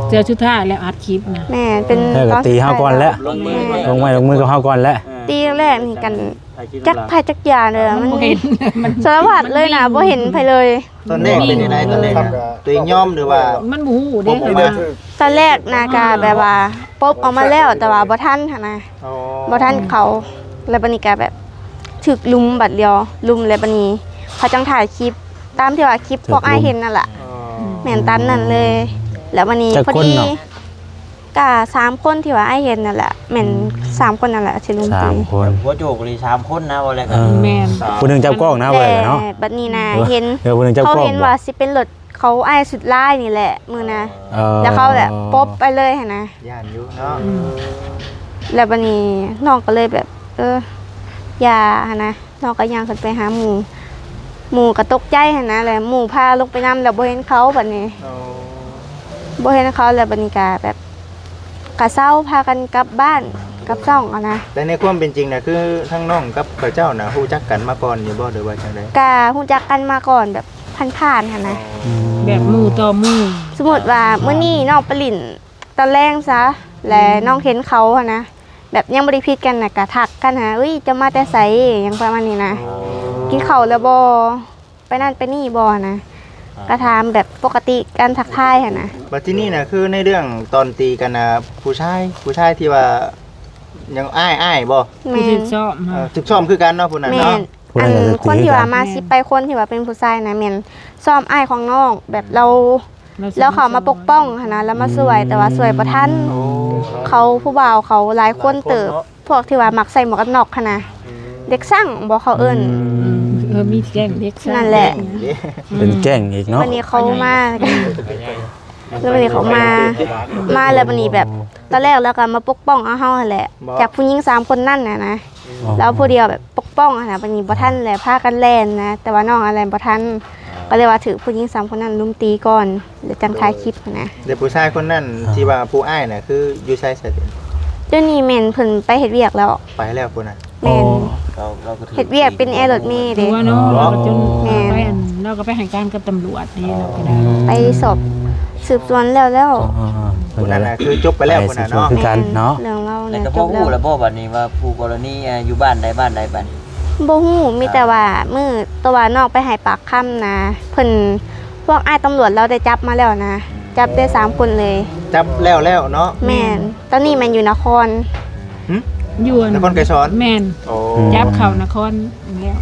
ເທື່ອສຸດທ້າຍແລ້ວອັດຄລິບນະ ແມ່ນ ເປັນ ແລ້ວກໍຕີເຮົາກ່ອນແຫຼະ ຕອນສຸດທ້າຍ ລົງໄມ້ລົງມືກັບເຮົາກ່ອນແຫຼະ ເອີ ຕີແລກນີ້ກັນ ຈັກໃຜຈັກຢາເດີ ມັນບໍ່ເຫັນ ມັນສາລະພັດເລີຍນະ ບໍ່ເຫັນໃຜເລີຍ ຕອນແລກເປັນຈັ່ງໃດ? ຕອນແລກນະ ຕົວເອງຍອມ ຫຼືວ່າ ມັນບໍ່ຮູ້ເດ້ ຕອນແລກນະກະແບບວ່າປົບອອກມາແລ້ວ ແຕ່ວ່າບໍ່ທັນຫັ້ນນະ ອໍ ບໍ່ທັນເຂົາ ແລ້ວບັດນີ້ກະແບບຖືກລຸມບາດດຽວ ລຸມ ແລ້ວບັດນີ້ເຂົາຈັ່ງຖ່າຍຄລິບ ຕາມທີ່ວ່າຄລິບພວກອ້າຍເຫັນນັ້ນລະ ແມ່ນຕາມນັ້ນເລີຍ ແລ້ວບັດນີ້ພໍດີ ກະສາມຄົນທີ່ວ່າອ້າຍເຫັນນັ້ນແຫຼະ ແມ່ນ ອືມ ສາມຄົນນັ້ນແຫຼະທີ່ລົງຕີ ສາມຄົນ ແບບຫົວໂຈກອີ່ຫຼີສາມຄົນນະ ວ່າແລ້ວກໍ ເອີ ແມ່ນ ຜູ້ໜຶ່ງຈັບກ້ອງນະ ເອີ ວ່າແລ້ວເນາະ ແຕ່ບັດນີ້ນະ ເອີ ເຫັນ ເອີ ຜູ້ໜຶ່ງຈັບກ້ອງ ເຂົາເຫັນວ່າຊິເປັນລົດເຂົາອ້າຍຊຸດລາຍນີ້ແຫຼະມື້ນະ ເອີ ແລ້ວເຂົາແບບປົບໄປເລີຍຫັ້ນນະ ຢ້ານຢູ່ເນາະ ອືມ ແລ້ວບັດນີ້ນ້ອງກໍເລີຍແບບ ເອີ ຢ່າຫັ້ນນະ ນ້ອງກໍຍ່າງຂຶ້ນໄປຫາໝູ່ ໝູ່ກໍຕົກໃຈຫັ້ນນະ ແລ້ວໝູ່ພາລົງໄປນຳ ແລ້ວບໍ່ເຫັນເຂົາບັດນີ້ ໂອ້ ບໍ່ເຫັນເຂົາ ແລ້ວບັດນີ້ກໍແບບ ກໍເຊົາ ພາກັນກັບບ້ານກັບຊ່ອງຫັ້ນນະ ແຕ່ໃນຄວາມເປັນຈິງນະ ຄືທັງນ້ອງກັບເຂົາເຈົ້ານະ ຮູ້ຈັກກັນມາກ່ອນຢູ່ບໍ່ ຫຼືວ່າຈັ່ງໃດ? ກໍຮູ້ຈັກກັນມາກ່ອນແບບຜ່ານໆຫັ້ນນະ ອໍ ແບບໝູ່ຕໍ່ໝູ່ ສົມມຸດວ່າມື້ນີ້ນ້ອງໄປຫຼິ້ນຕອນແລງຊະ ແລ້ວ ອືມ ນ້ອງເຫັນເຂົາຫັ້ນນະ ແບບຍັງບໍ່ໄດ້ຜິດກັນນະ ກະທັກກັນຫາ ເອີຍ ເຈົ້າມາແຕ່ໃສ ຫຍັງປະມານນີ້ນະ ອໍ ກິນເຂົ້າແລ້ວບໍ່ ໄປນັ້ນໄປນີ້ບໍ່ນະ ອ່າ ກະຖາມແບບປົກກະຕິການທັກທາຍຫັ້ນນະ ບັດທີນີ້ນະ ຄືໃນເລື່ອງຕອນຕີກັນນະ ຜູ້ຊາຍ ຜູ້ຊາຍທີ່ວ່າຍັງອ້າຍ ອ້າຍບໍ່? ແມ່ນ ຖືກຊ້ອມ ເອີ ຖືກຊ້ອມຄືກັນເນາະ ຜູ້ນັ້ນເນາະ ແມ່ນ ອັນຄົນທີ່ວ່າມາສິບປາຍຄົນທີ່ວ່າເປັນຜູ້ຊາຍນະ ແມ່ນຊ້ອມອ້າຍຂອງນ້ອງ ແບບລາວ ລາວເຂົ້າມາປົກປ້ອງຫັ້ນນະ ລາວມາຊ່ວຍ ອືມ ແຕ່ວ່າຊ່ວຍບໍ່ທັນ ໂອ້ ເຂົາ ຜູ້ບ່າວເຂົາຫຼາຍຄົນເຕີບ ຫຼາຍຄົນເນາະ ພວກທີ່ວ່າມັກໃສ່ໝວກກັນນັອກຫັ້ນນະ ອືມ ເດັກຊ່າງບໍ່ ເຂົາເອີ້ນ ອືມ ເອີ ມີແກ້ງເດັກຊາຍ ນັ້ນແຫຼະ ເປັນແກ້ງອີກເນາະ ບັດນີ້ເຂົາມາ ແລ້ວບັດນີ້ເຂົາມາ ມາແລ້ວບັດນີ້ແບບ ຕອນແລກລາວກໍມາປົກປ້ອງເອົາເຮົາຫັ້ນແຫຼະ ຈາກຜູ້ຍິງສາມຄົນນັ້ນນະນະ ລາວຜູ້ດຽວແບບປົກປ້ອງຫັ້ນນະ ບັດນີ້ບໍ່ທັນແຫຼະ ພາກັນແລ່ນນະ ແຕ່ວ່ານ້ອງຫັ້ນແລ່ນບໍ່ທັນ ກໍເລີຍວ່າຖືກຜູ້ຍິງສາມຄົນນັ້ນລຸມຕີກ່ອນ ແລ້ວຈັ່ງຖ່າຍຄລິບຫັ້ນນະ ແລ້ວຜູ້ຊາຍຄົນນັ້ນ ທີ່ວ່າຜູ້ອ້າຍນະ ຄືຢູ່ໃສຊະ? ດຽວນີ້ແມ່ນເພິ່ນໄປເຮັດວຽກແລ້ວ ໄປແລ້ວພຸ້ນນະ ແມ່ນ ເຮັດວຽກເປັນແອລົດເມເດ້ ເນາະ ລາວກໍຈົນ ແມ່ນ ໄປອັນ ລາວກໍໄປໃຫ້ການກັບຕຳຫຼວດເດ້ ລາວກໍໄດ້ ໄປສອບສືບສວນແລ້ວ ແລ້ວ ອໍ ຜູ້ນັ້ນນະຄືຈົບໄປແລ້ວພຸ້ນນະເນາະ ຄືກັນເນາະ ເລື່ອງລາວ ແລ້ວກໍບໍ່ຮູ້ແລ້ວບໍ່ບັດນີ້ວ່າຜູ້ກໍລະນີ ອ່າ ຢູ່ບ້ານໃດບ້ານໃດບັດນີ້? ບໍ່ຮູ້ ມີແຕ່ວ່າມື້ ແຕ່ວ່ານ້ອງໄປໃຫ້ປາກຄຳນະ ເພິ່ນ ພວກອ້າຍຕຳຫຼວດລາວໄດ້ຈັບມາແລ້ວນະ ຈັບໄດ້ສາມຄົນເລີຍ ຈັບແລ້ວແລ້ວເນາະ ແມ່ນ ຕອນນີ້ແມ່ນຢູ່ນະຄອນ ຫຶ? ຢູ່ນະຄອນໄກສອນ ແມ່ນ ໂອ້ ຈັບເຂົ້ານະຄອນແລ້ວ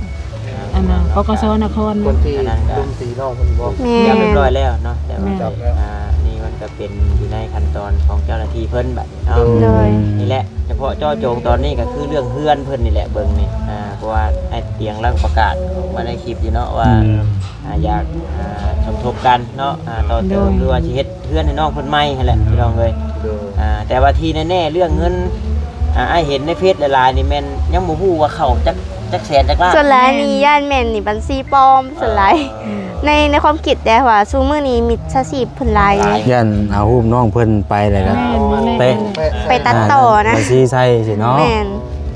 ອັນນັ້ນ ປກສ ນະຄອນ ຄົນທີ່ລຸມຕີນ້ອງເພິ່ນບໍ່? ແມ່ນ ຈັບຮຽບຮ້ອຍແລ້ວເນາະ ແຕ່ວ່າ ແມ່ນ ອ່າ ນີ້ມັນກໍເປັນຢູ່ໃນຂັ້ນຕອນຂອງເຈົ້າໜ້າທີ່ເພິ່ນບັດນີ້ເນາະ ໂດຍ ນີ້ແຫຼະ ສະເພາະເຈາະຈົງຕອນນີ້ກໍຄືເລື່ອງເຮືອນເພິ່ນນີ້ແຫຼະ ເບິ່ງນີ້ ອ່າ ເພາະວ່າອ້າຍຕຽງລາວກໍປະກາດອອກມາໃນຄລິບຢູ່ເນາະວ່າ ອືມ ອ່າ ຢາກ ອ່າ ສົມທົບກັນເນາະ ອ່າ ຕໍ່ເຕີມ ໂດຍ ຫຼືວ່າຊິເຮັດເຮືອນໃຫ້ນ້ອງເພິ່ນໃໝ່ຫັ້ນແຫຼະ ໂດຍ ພີ່ນ້ອງເອີຍ ໂດຍ ອ່າ ແຕ່ວ່າທີ່ແນ່ໆ ເລື່ອງເງິນ ອ່າ ອ້າຍເຫັນໃນເຟສຫຼາຍໆ ນີ້ແມ່ນຍັງບໍ່ຮູ້ວ່າເຂົ້າຈັກ ຈັກແສນຈັກລ້ານ ສ່ວນຫຼາຍນີ້ ແມ່ນ ຢ້ານແມ່ນນີ້ບັນຊີປອມ ເອີ ສ່ວນຫຼາຍ ເອີ ໃນ ໃນຄວາມຄິດແດ່ ເພາະວ່າຊຸມື້ນີ້ມິດສາຊີບເພິ່ນຫຼາຍ ຢ້ານເອົາຮູບນ້ອງເພິ່ນໄປແລ້ວກໍ ແມ່ນ ແປະ ແປະ ໄປຕັດຕໍ່ນະ ບັນຊີໃສ່ຊີ້ເນາະ ແມ່ນ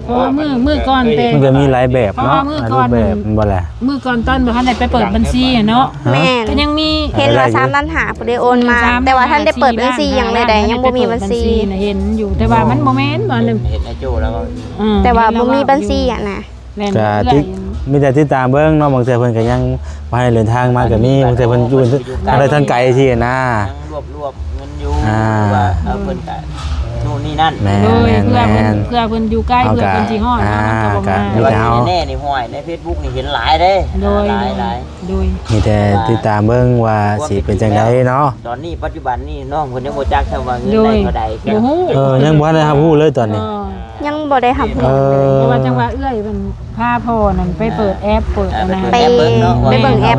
ເພາະວ່າມື້ ມື້ກ່ອນແຕ່ ມັນກໍມີຫຼາຍແບບເນາະ ເພາະວ່າມື້ກ່ອນ ຫຼາຍຮູບແບບ ແມ່ນບໍ່ລະ? ມື້ກ່ອນຕອນບໍ່ທັນໄດ້ໄປເປີດບັນຊີຫັ້ນເນາະ ແມ່ນ ກໍຍັງມີ ເຫັນວ່າສາມລ້ານຫ້າຜູ້ໃດໂອນມາ ເອີ ສາມລ້ານຫ້າ ແຕ່ວ່າທັນໄດ້ເປີດບັນຊີຫຍັງເລີຍໃດ໋ ຍັງບໍ່ມີບັນຊີ ສີ່ລ້ານຫ້າ ສີ່ລ້ານຫ້າ ຍັງບໍ່ມີບັນຊີ ເຫັນຢູ່ ແຕ່ວ່າມັນບໍ່ແມ່ນ ເຫັນ ເຫັນໄອ້ໂຈ້ລາວເວົ້າຢູ່ ອືມ ແຕ່ວ່າບໍ່ມີບັນຊີຫັ້ນນະ ແມ່ນ ກໍຕິດ ມີແຕ່ຕິດຕາມເບິ່ງເນາະ ບາງເທື່ອເພິ່ນກໍຍັງບໍ່ທັນເດີນທາງມາກໍມີ ບາງເທື່ອເພິ່ນຢູ່ທາງໃດທາງໄກຊີ້ນະ ຍັງລວບລວມເງິນຢູ່ ອ່າ ວ່າ ເອີ ເພິ່ນກໍ ໂນ່ນນີ້ນັ້ນ ແມ່ນ ໂດຍ ແມ່ນ ເພື່ອເພິ່ນ ແມ່ນ ເພື່ອເພິ່ນຢູ່ໃກ້ ເຮົາກໍ ເພື່ອເພິ່ນຊິຮອດ ອ່າ ເຮົາກໍບໍ່ ກໍມີແຕ່ເຮົາ ແນ່ໆ ນີ້ ຫ້ວຍ ໃນເຟສບຸກນີ້ເຫັນຫຼາຍເດ້ ໂດຍ ຫຼາຍໆ ໂດຍ ມີແຕ່ຕິດຕາມເບິ່ງວ່າຊິເປັນຈັ່ງໃດເນາະ ຕອນນີ້ປັດຈຸບັນນີ້ນ້ອງເພິ່ນຍັງບໍ່ຈັກຊ້ຳວ່າເງິນໄດ້ເທົ່າໃດ ໂດຍ ບໍ່ຮູ້ ເອີ ຍັງບໍ່ທັນໄດ້ຮັບຮູ້ເລີຍຕອນນີ້ ເອີ ຍັງບໍ່ໄດ້ຮັບຮູ້ ເອີ ເພາະວ່າຈັ່ງວ່າເອື້ອຍເພິ່ນພາພໍ່ນັ້ນໄປເປີດແອັບ ເປີດອັນນັ້ນ ອ່າ ໄປເບິ່ງແອັບ ໄປເບິ່ງແອັບ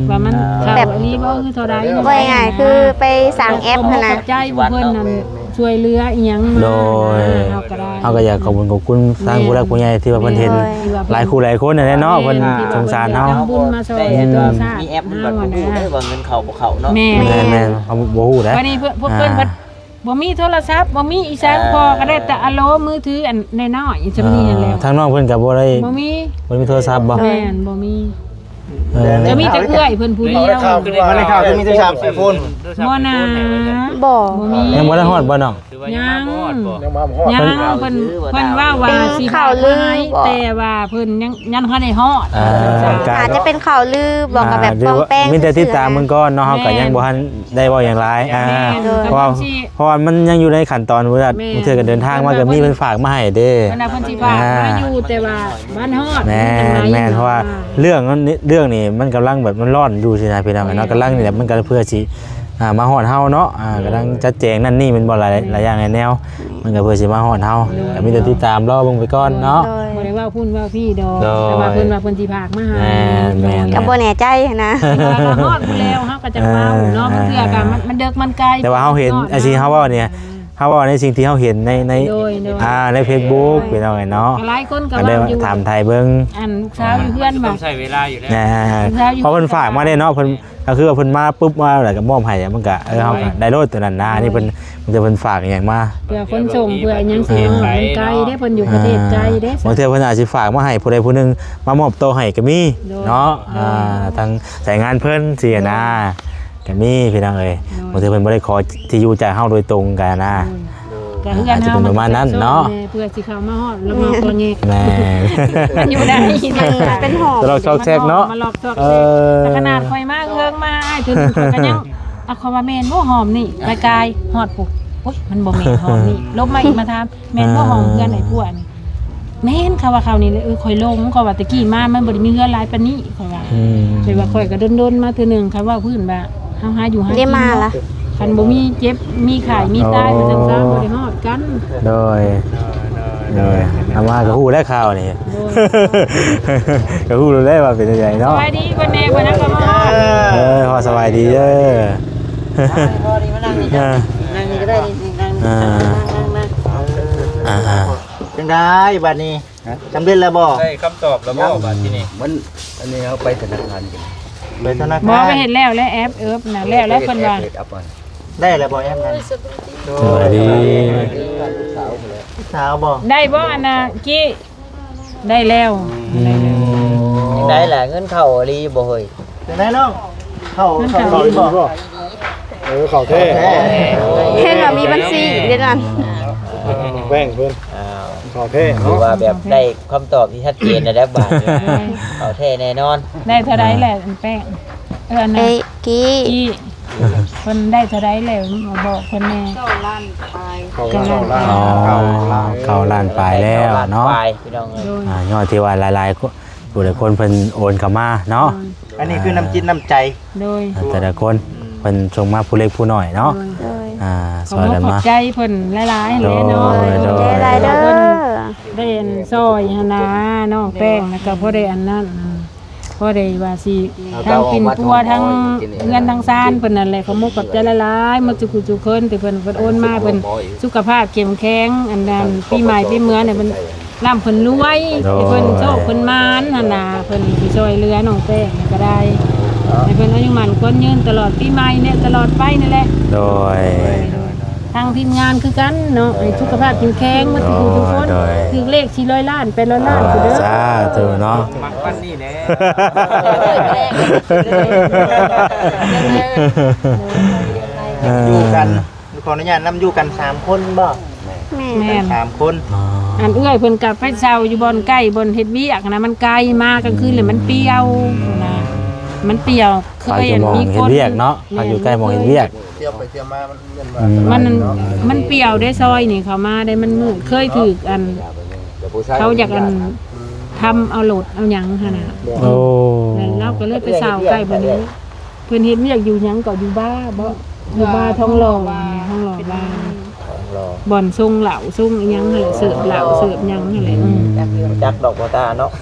ວ່າມັນເຂົ້າອີ່ຫຼີບໍ່ ຄືເທົ່າໃດ ເວົ້າງ່າຍໆ ຄືໄປສ້າງແອັບຫັ້ນນະ ຂອບໃຈຜູ້ເພິ່ນນັ້ນ ຊ່ວຍເຫຼືອອີ່ຫຍັງມາ ໂດຍ ເຮົາກໍໄດ້ ເຮົາກໍຢາກຂອບຄຸນຂອບຄຸນທາງຜູ້ຫຼັກຜູ້ໃຫຍ່ທີ່ວ່າເພິ່ນເຫັນ ໂດຍ ຫຼາຍຄູ່ຫຼາຍຄົນຫັ້ນແຫຼະເນາະ ເພິ່ນສົງສານເຮົາ ແມ່ນ ທີ່ວ່າເພິ່ນທຳບຸນມາຊ່ອຍ ອືມ ສົງສານ ມີແອັບມັນກໍຮູ້ໄດ້ວ່າເງິນເຂົ້າບໍ່ເຂົ້າເນາະ ແມ່ນ ແມ່ນໆ ເຮົາບໍ່ຮູ້ໄດ໋ ບັດນີ້ເພິ່ນ ພວກເພິ່ນ ອ່າ ບໍ່ມີໂທລະສັບ ບໍ່ມີອີ່ຫຍັງ ອ່າ ພໍກໍໄດ້ແຕ່ອາໂລມືຖືອັນນ້ອຍໆ ສ່ຳນີ້ຫັ້ນແຫຼະ ອ່າ ທາງນ້ອງເພິ່ນກໍບໍ່ໄດ້ ບໍ່ມີ ບໍ່ມີໂທລະສັບບໍ່? ແມ່ນ ບໍ່ມີ ເອີ ກໍມີແຕ່ເອື້ອຍເພິ່ນຜູ້ດຽວ ໄດ້ຂ່າວຄືວ່າ ໄດ້ຂ່າວຄືມີໂທລະສັບໄອໂຟນ ບໍ່ນາ ບໍ່ ບໍ່ມີ ຍັງບໍ່ໄດ້ຮອດບໍ່ນ້ອງ? ຍັງ ຍັງບໍ່ຮອດບໍ່? ຍັງ ເພິ່ນ ເພິ່ນເວົ້າວ່າຊິ ເປັນຂ່າວລືບໍ? ແຕ່ວ່າເພິ່ນຍັງ ຍັງບໍ່ທັນໄດ້ຮອດ ອ່າ ອາດຈະເປັນຂ່າວລືບໍ ອ່າ ກໍແບບ ຫຼືວ່າ ປອມແປງ ມີແຕ່ຕິດຕາມເບິ່ງກ່ອນເນາະ ເຮົາກໍຍັງ ແມ່ນ ບໍ່ທັນ ໄດ້ເວົ້າຫຍັງຫຼາຍ ອ່າ ແມ່ນ ເພາະວ່າ ເພາະວ່າມັນຍັງຢູ່ໃນຂັ້ນຕອນວ່າ ແມ່ນ ບາງເທື່ອກໍເດີນທາງມາກໍມີເພິ່ນຝາກມາໃຫ້ເດ້ ເພິ່ນວ່າເພິ່ນຊິຝາກມາຢູ່ ອ່າ ແຕ່ວ່າບໍ່ຮອດ ແມ່ນໆ ເພາະວ່າເລື່ອງ ເລື່ອງນີ້ມັນກຳລັງແບບມັນຮ້ອນຢູ່ຊີ້ນະ ພີ່ນ້ອງເນາະ ແມ່ນ ກຳລັງນີ້ແຫຼະ ມັນກໍເພື່ອຊິ ອ່າ ມາຮອດເຮົາເນາະ ອ່າ ກຳລັງຈັດແຈງນັ້ນນີ້ແມ່ນບໍ່ ຫຼາຍ ແມ່ນ ຫຼາຍຢ່າງຫຼາຍແນວ ມັນກໍເພື່ອຊິມາຮອດເຮົາ ໂດຍ ກໍມີແຕ່ຕິດຕາມລໍເບິ່ງໄປກ່ອນເນາະ ໂດຍ ບໍ່ໄດ້ເວົ້າພຸ້ນເວົ້າພີ້ດອກ ໂດຍ ແຕ່ວ່າເພິ່ນວ່າເພິ່ນຊິຝາກມາໃຫ້ ແມ່ນໆ ກໍບໍ່ແນ່ໃຈຫັ້ນນະ ວ່າຮອດພຸ້ນແລ້ວເຮົາກໍຈະເວົ້າເນາະ ເອີ ບາງເທື່ອກໍມັນ ມັນເດິກມັນໄກ ແຕ່ວ່າເຮົາເຫັນ ເນາະ ອັນທີ່ເຮົາເວົ້ານີ້ ເຮົາເວົ້າໃນສິ່ງທີ່ເຮົາເຫັນໃນ ໃນ ໂດຍ ໂດຍ ອ່າ ໃນເຟສບຸກ ໂດຍ ພີ່ນ້ອງເອີຍເນາະ ກໍຫຼາຍຄົນກໍເວົ້າຢູ່ ກໍໄດ້ຖາມໄທເບິ່ງ ອັນລູກສາວຢູ່ເຮືອນວ່າ ແມ່ນ ລູກສາວຢູ່ ເພາະເພິ່ນຝາກມາເດ້ເນາະ ເພິ່ນ ກໍຄືວ່າເພິ່ນມາປຶບມາແລ້ວກໍມອບໃຫ້ ມັນກໍ ເອີ ເຮົາກໍໄດ້ໂລດຕົວນັ້ນນະ ອັນນີ້ເພິ່ນ ມັນຈະເພິ່ນຝາກອີ່ຫຍັງມາ ເພື່ອຂົນສົ່ງ ເພື່ອອີ່ຫຍັງຊິ ມັນໄກເດ້ ເພິ່ນຢູ່ປະເທດໄກເດ້ ອ່າ ບາງເທື່ອເພິ່ນອາດຊິຝາກມາໃຫ້ຜູ້ໃດຜູ້ໜຶ່ງມາມອບຕໍ່ໃຫ້ກໍມີ ໂດຍ ເນາະ ໂດຍ ອ່າ ທາງສາຍງານເພິ່ນຊີ້ນະ ໂດຍ ກໍມີ ພີ່ນ້ອງເອີຍ ໂດຍ ບາງເທື່ອເພິ່ນບໍ່ໄດ້ຂໍທີ່ຢູ່ຈາກເຮົາໂດຍຕົງກໍນະ ໂດຍ ກໍເຮືອນເຮົາ ອາດຈະເປັນປະມານນັ້ນເນາະ ເພື່ອຊິເຂົ້າມາຮອດລະງອກລະແງກ ແມ່ນ ມັນຢູ່ໄດ້ ເປັນຫອກ ຕະຫຼອກຊອກແຊກເນາະ ມາຫຼອກຊອກແຊກ ເອີ ແຕ່ຂະໜາດຂ້ອຍມາເຮືອນມາອ້າຍເທື່ອໜຶ່ງ ຂ້ອຍກໍຍັງ ອ່ະ ຂ້ອຍວ່າແມ່ນບໍ່ຫອມນີ້ ກາຍໆ ຮອດພຸ້ນ ໂອ້ຍ ມັນບໍ່ແມ່ນຫອມນີ້ ຫຼົບມາອີກມາຖາມ ແມ່ນບໍ່ຫອມເຮືອນໄອ້ພວກນີ້ ແມ່ນ ເຂົາວ່າເຂົານີ້ແຫຼະ ເອີ ຂ້ອຍຫຼົງ ເຂົາວ່າແຕ່ກີ້ມາມັນບໍ່ໄດ້ມີເຮືອນຫຼາຍປານນີ້ ຂ້ອຍວ່າ ອືມ ແຕ່ວ່າຂ້ອຍກໍດົນໆມາເທື່ອໜຶ່ງ ຄັນເວົ້າພື້ນວ່າເຮົາຫາຢູ່ຫາກິນ ໄດ້ມາລະ ເນາະ ຄັນບໍ່ມີເຈັບມີໄຂ້ມີຕາຍ ໂອ້ ວ່າຈັ່ງຊັ້ນ ບໍ່ໄດ້ຮອດກັນ ໂດຍ ໂດຍ ເອົາມາກໍຮູ້ແລ້ວຂ່າວນີ້ ໂດຍ ກໍຮູ້ແລ້ວວ່າເປັນຈັ່ງໃດເນາະ. ສະບາຍດີເພິ່ນແດ່ ເພິ່ນນະກໍມາຮອດ. ເອີ ຂໍສະບາຍດີເດີ. ນັ່ງນີ້ກໍໄດ້ ນັ່ງນີ້ກໍໄດ້ ນີ້ ນີ້ ນັ່ງນີ້ ອ່າ ນັ່ງ ນັ່ງ ນັ່ງ ອ່າ ອ່າ ອ່າ ຈັ່ງໃດບັດນີ້? ຮະ? ສຳເລັດແລ້ວບໍ່? ໄດ້ຄຳຕອບແລ້ວບໍ່? ຍັງ ບັດທີນີ້ ມັນ ອັນນີ້ເຮົາໄປທະນາຄານກັນ ໄປທະນາຄານ ບໍ່ ໄປເຮັດແລ້ວ ແລ້ວແອັບເອິບນະ ແລ້ວ ແລ້ວເພິ່ນວ່າ ໄດ້ແລ້ວບໍ່ແອັບນັ້ນ? ສະບາຍດີ ສາວບໍ່? ໄດ້ບໍ່ ອັນນະກີ້? ໄດ້ແລ້ວ ອືມ ໄດ້ແລ້ວ. ຈັ່ງໃດລະ ເງິນເຂົ້າອີ່ຫຼີບໍ່ເຮີ້ຍ? ຈັ່ງໃດນ້ອງ ເຂົ້າ ເຂົ້າອີ່ຫຼີບໍ່? ເອີ ເຂົ້າແທ້ ເຫັນວ່າມີບັນຊີເດ້ນັ້ນ ແບ່ງເພິ່ນ ອ້າວ ເຂົ້າແທ້ເນາະ ຖືວ່າແບບໄດ້ຄຳຕອບທີ່ຊັດເຈນແລ້ວບາດນີ້ ເຂົ້າແທ້ແນ່ນອນ. ໄດ້ເທົ່າໃດແຫຼະແປ້ງ? ເອີ ອັນນັ້ນ ເອີ ກີ້ ກີ້ ເພິ່ນໄດ້ເທົ່າໃດແລ້ວ ບອກເພິ່ນແດ່. ເກົ້າລ້ານປາຍ ເກົ້າລ້ານ ເກົ້າລ້ານ ເກົ້າລ້ານ ເກົ້າລ້ານປາຍແລ້ວເນາະ ເກົ້າລ້ານປາຍ ພີ່ນ້ອງເອີຍ. ໂດຍ ອ່າ ຍ້ອນທີ່ວ່າຫຼາຍໆຄົນ ຜູ້ໃດຄົນເພິ່ນໂອນເຂົ້າມາເນາະ. ໂດຍ ອັນນີ້ຄືນ້ຳຈິດນ້ຳໃຈ ໂດຍ ອ່າ ແຕ່ລະຄົນ ເພິ່ນສົ່ງມາຜູ້ເລັກຜູ້ນ້ອຍເນາະ. ໂດຍ ອ່າ ຊ່ອຍກັນມາ ຂອບໃຈເພິ່ນຫຼາຍໆແຫຼະເນາະ. ໂດຍ ໂດຍ ຂອບໃຈຫຼາຍເດີ ເພິ່ນໄດ້ອັນຊ່ອຍຫັ້ນນາ ນ້ອງແປ້ງ ແລ້ວກໍພໍໄດ້ອັນນັ້ນ ພໍໄດ້ວ່າຊິ ທັງປິ່ນປົວ ທັງເຮືອນທັງຊານເພິ່ນນັ້ນແຫຼະ ຂອບມຸກຂອບໃຈຫຼາຍໆ ໝົດທຸກຜູ້ທຸກຄົນ ທີ່ເພິ່ນ ເພິ່ນໂອນມາ ເພິ່ນສຸຂະພາບເຂັ້ມແຂງ ອັນນັ້ນ ປີໃໝ່ປີເມືອນີ້ ເພິ່ນ ລ່ຳເພິ່ນລວຍ ໂດຍ ໃຫ້ເພິ່ນໂຊກເພິ່ນໝານຫັ້ນນະ ເພິ່ນຊິຊ່ອຍເຫຼືອນ້ອງແປ້ງກໍໄດ້ ໃຫ້ເພິ່ນອາຍຸໝັ້ນຂວັນຍືນຕະຫຼອດປີໃໝ່ນີ້ ຕະຫຼອດໄປນີ້ແຫຼະ. ໂດຍ ທາງທີມງານຄືກັນເນາະ ໃຫ້ສຸຂະພາບເຂັ້ມແຂງໝົດທຸກຜູ້ທຸກຄົນ ໂດຍ ຖືກເລກສີ່ຮ້ອຍລ້ານ ແປດຮ້ອຍລ້ານພຸ້ນເດີ. ສາທຸເນາະ ມັກປານນີ້ແຫຼະ ເອີ ຢູ່ກັນ ຂໍອະນຸຍາດນຳ ຢູ່ກັນສາມຄົນບໍ່? ແມ່ນ ແມ່ນ ສາມຄົນ. ອັນເອື້ອຍເພິ່ນກໍໄປເຊົ່າຢູ່ບ່ອນໃກ້ບ່ອນເຮັດວຽກນະ ມັນໄກ ມາກາງຄືນແລ້ວມັນປ່ຽວນະ ມັນປ່ຽວ ເຄີຍອັນມີຄົນເຮັດວຽກເນາະ ຢູ່ໃກ້ໝ່ອງເຮັດວຽກ ມັນ ມັນປ່ຽວເດ້ ຊອຍນີ້ເຂົ້າມາໄດ້ ມັນມືດ ເຄີຍຖືກອັນ ເຂົາຢາກອັນ ທຳເອົາລົດເອົາຫຍັງຫັ້ນນະ. ໂອ້ ແມ່ນ ລາວກໍເລີຍໄປເຊົ່າໃກ້ບ່ອນນີ້ ເພິ່ນເຮັດວຽກຢູ່ຫຍັງເກາະ ຢູ່ບາບໍ ຢູ່ບາທອງຫຼໍ່ ທອງຫຼໍ່ບາ ທອງຫຼໍ່ ບ່ອນຊົງເຫຼົ້າຊົງອີ່ຫຍັງຫັ້ນແຫຼະ ເສີບເຫຼົ້າເສີບຫຍັງຫັ້ນແຫຼະ. ອືມ ຈັກດອກບໍ່ຕາເນາະ ທ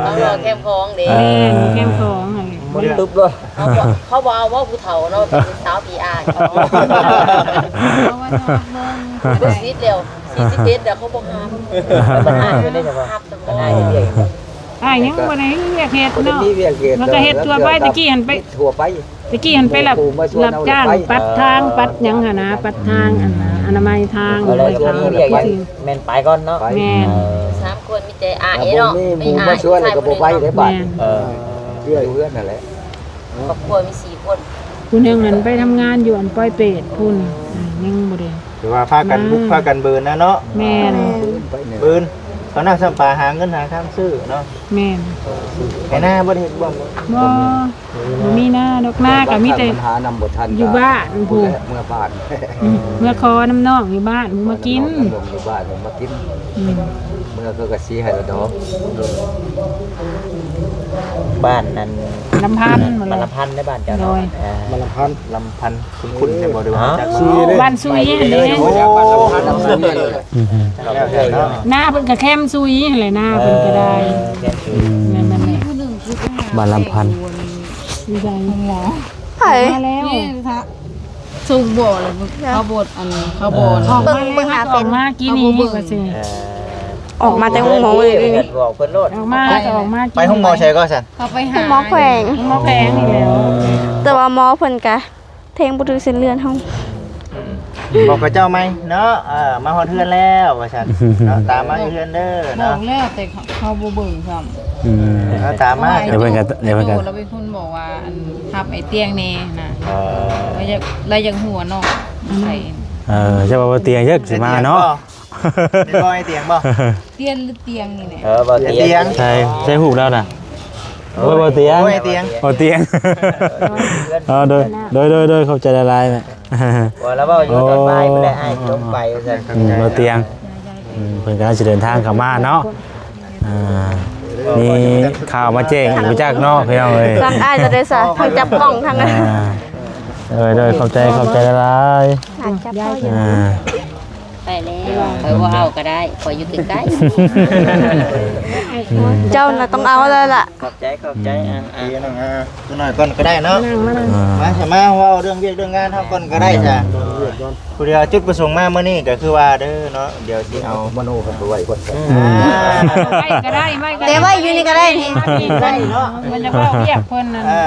ອງຫຼໍ່ແຄມຂອງເດ້. ແມ່ນ ແຄມຂອງຫັ້ນແຫຼະ ມັນຕຶບເລີຍ ເຂົາບໍ່ ເຂົາບໍ່ເອົາບໍ່ຜູ້ເຖົ້າເນາະ ເປັນສາວຂີ້ອາຍ ເອົາໄວ້ນອກເມືອງ ເບິ່ງຊີວິດແລ້ວ ສີ່ສິບເອັດແລ້ວ ເຂົາບໍ່ຮັບ ມັນອາຍຢູ່ເດ້ ຮັບ ມັນອາຍເຮັດວຽກ ອ້າຍຍັງບໍ່ໄດ້ວຽກເຮັດເນາະ ມັນກໍເຮັດທົ່ວໄປ ແຕ່ກີ້ຫັ້ນໄປ ແຕ່ກີ້ຫັ້ນໄປຮັບ ຮັບຈ້າງປັດທາງ ປັດຫຍັງຫັ້ນນະ ປັດທາງ ອັນນະ ອະນາໄມທາງ ແມ່ນໄປກ່ອນເນາະ. ແມ່ນ ສາມຄົນມີແຕ່ອ້າຍເນາະ ມີໝູ່ມາຊວນກໍບໍ່ໄປເດ້ບາດ ເອີ ຢູ່ເຮືອນຫັ້ນແຫຼະ. ຄອບຄົວມີສີ່ຄົນ ຜູ້ໜຶ່ງນັ້ນໄປທຳງານຢູ່ອັນປອຍເປດພຸ້ນ ຍັງບໍ່ໄດ້ ຖືວ່າພາກັນບຸກພາກັນເບີນນະເນາະ. ແມ່ນ ເບີນ ເຂົາໜ້າສ່ຳປາຫາເງິນຫາຄຳຊື້ເນາະ. ແມ່ນ ໄຖນາບໍ່ໄດ້ເຮັດບໍ່? ບໍ່ ບໍ່ມີນາດອກ ນາກໍມີແຕ່ຢູ່ບ້ານພຸ້ນ ເມືອບ້ານ ເມືອຂໍນຳນ້ອງຢູ່ບ້ານ ມາກິນ ຢູ່ບ້ານມາກິນ. ເມືອເຂົາກໍຊິໃຫ້ລະດອກ ບ້ານນັ້ນ ລຳພັນ ບ້ານລຳພັນໃນບ້ານເຈົ້າເນາະ. ໂດຍ ບ້ານລຳພັນ ລຳພັນ ຄຸ້ນໆ ແຕ່ບໍ່ໄດ້ວ່າຮູ້ຈັກ ບ້ານຊຸຍຫັ້ນແຫຼະ. ໂອ້ ນາເພິ່ນກໍແຄມຊຸຍຫັ້ນແຫຼະ ນາເພິ່ນກໍໄດ້ ແມ່ນໆ ບ້ານລຳພັນ ຢູ່ໃດ ໂຮງໝໍ ໃຜ ມາແລ້ວ ນີ້ ສົ່ງບໍ່ລະ ເຂົາບໍ່ ອັນ ເຂົາບໍ່ ເອີ ເບິ່ງ ເບິ່ງໜ້າເປັນ ອອກມາກີ້ນີ້ ເຂົາບໍ່ເບິ່ງ ວ່າຊິ ເອີ ອອກມາແຕ່ໂຮງໝໍເລີຍ ບອກເພິ່ນໂລດ ອອກມາກໍອອກມາ ໄປໂຮງໝໍໃສກໍຊັ້ນ? ເຂົາໄປຫາ ໂຮງໝໍແຂວງ ໂຮງໝໍແຂວງນີ້ແຫຼະ ແຕ່ວ່າໝໍເພິ່ນກະແທງບໍ່ຖືກເສັ້ນເລືອດເຮົາ ບອກຂະເຈົ້າໃໝ່ເນາະ ເອີ ມາຮອດເຮືອນແລ້ວວ່າຊັ້ນເນາະ ຕາມມາຢູ່ເຮືອນເດີ ບອກແລ້ວ ແຕ່ເຂົາບໍ່ເບິ່ງຊ້ຳ ອືມ ເອີ ຕາມມາ ແລ້ວເພິ່ນກໍ ແລ້ວເພິ່ນກໍ ລາວເປັນຄົນບອກວ່າ ອັນ ຮັບໄອ້ຕຽງແດ່ນະ ເອີ ລາວຢາກ ລາວຢາກຮູ້ວ່ານ້ອງໃສ ເອີ ເຈົ້າວ່າບໍ່ຕຽງຈັກຊິມາເນາະ ເປັນບໍ່ ໄອ້ຕຽງບໍ່? ຕຽງ ຫຼື ຕຽງນີ້ແຫຼະ ເອີ ບໍ່ຕຽງ ຕຽງ ໃສ່ ໃສ່ຮູບລາວນະ ໂອ້ຍ ບໍ່ຕຽງ ໂອ້ຍ ຕຽງ ບໍ່ຕຽງ ເອີ ໂດຍ ໂດຍ ໂດຍ ໂດຍ ຂອບໃຈຫຼາຍໆ ແມ່ ວ່າລາວເວົ້າຢູ່ຕອນບ່າຍພຸ້ນແຫຼະ ອ້າຍລົງໄປວ່າຊັ້ນ ອືມ ບໍ່ຕຽງ ອືມ ເພິ່ນກຳລັງຊິເດີນທາງເຂົ້າມາເນາະ ອ່າ ມີຂ່າວມາແຈ້ງອີກບໍ່ຈັກເນາະ ພີ່ນ້ອງເອີຍ ທາງອ້າຍຈະໄດ້ສະ ທັງຈັບກ້ອງທັງ ອ່າ ໂດຍ ໂດຍ ຂອບໃຈ ຂອບໃຈຫຼາຍໆ ອ່າ ຈັບກ້ອງ ອ່າ ໄດ້ແລ້ວ ຂ້ອຍບໍ່ເອົາກໍໄດ້ ຂ້ອຍຢູ່ໃກ້ໆ ເຈົ້ານະຕ້ອງເອົາແລ້ວລະ. ຂອບໃຈ ຂອບໃຈ ອືມ ອ່າ ອ່າ ເອົາໜ້ອຍກ່ອນກໍໄດ້ເນາະ ມານັ່ງ ມານັ່ງ ອ່າ ມາ ມາເວົ້າເລື່ອງວຽກເລື່ອງງານເຮົາກ່ອນກໍໄດ້ ຈ້າ ເວົ້າເລື່ອງວຽກກ່ອນ. ຜູ້ດຽວຈຸດປະສົງມາມື້ນີ້ກໍຄືວ່າເດີເນາະ ດຽວຊິເອົາ ມະໂນກັນໄປໄວ້ກ່ອນ ອືມ ອ່າ ໄວ້ກໍໄດ້ ໄວ້ກໍໄດ້ ແຕ່ວ່າຢູ່ນີ້ກໍໄດ້ນີ້ ໄດ້ເນາະ ມັນຈະເວົ້າວຽກເພິ່ນນັ້ນ ອ່າ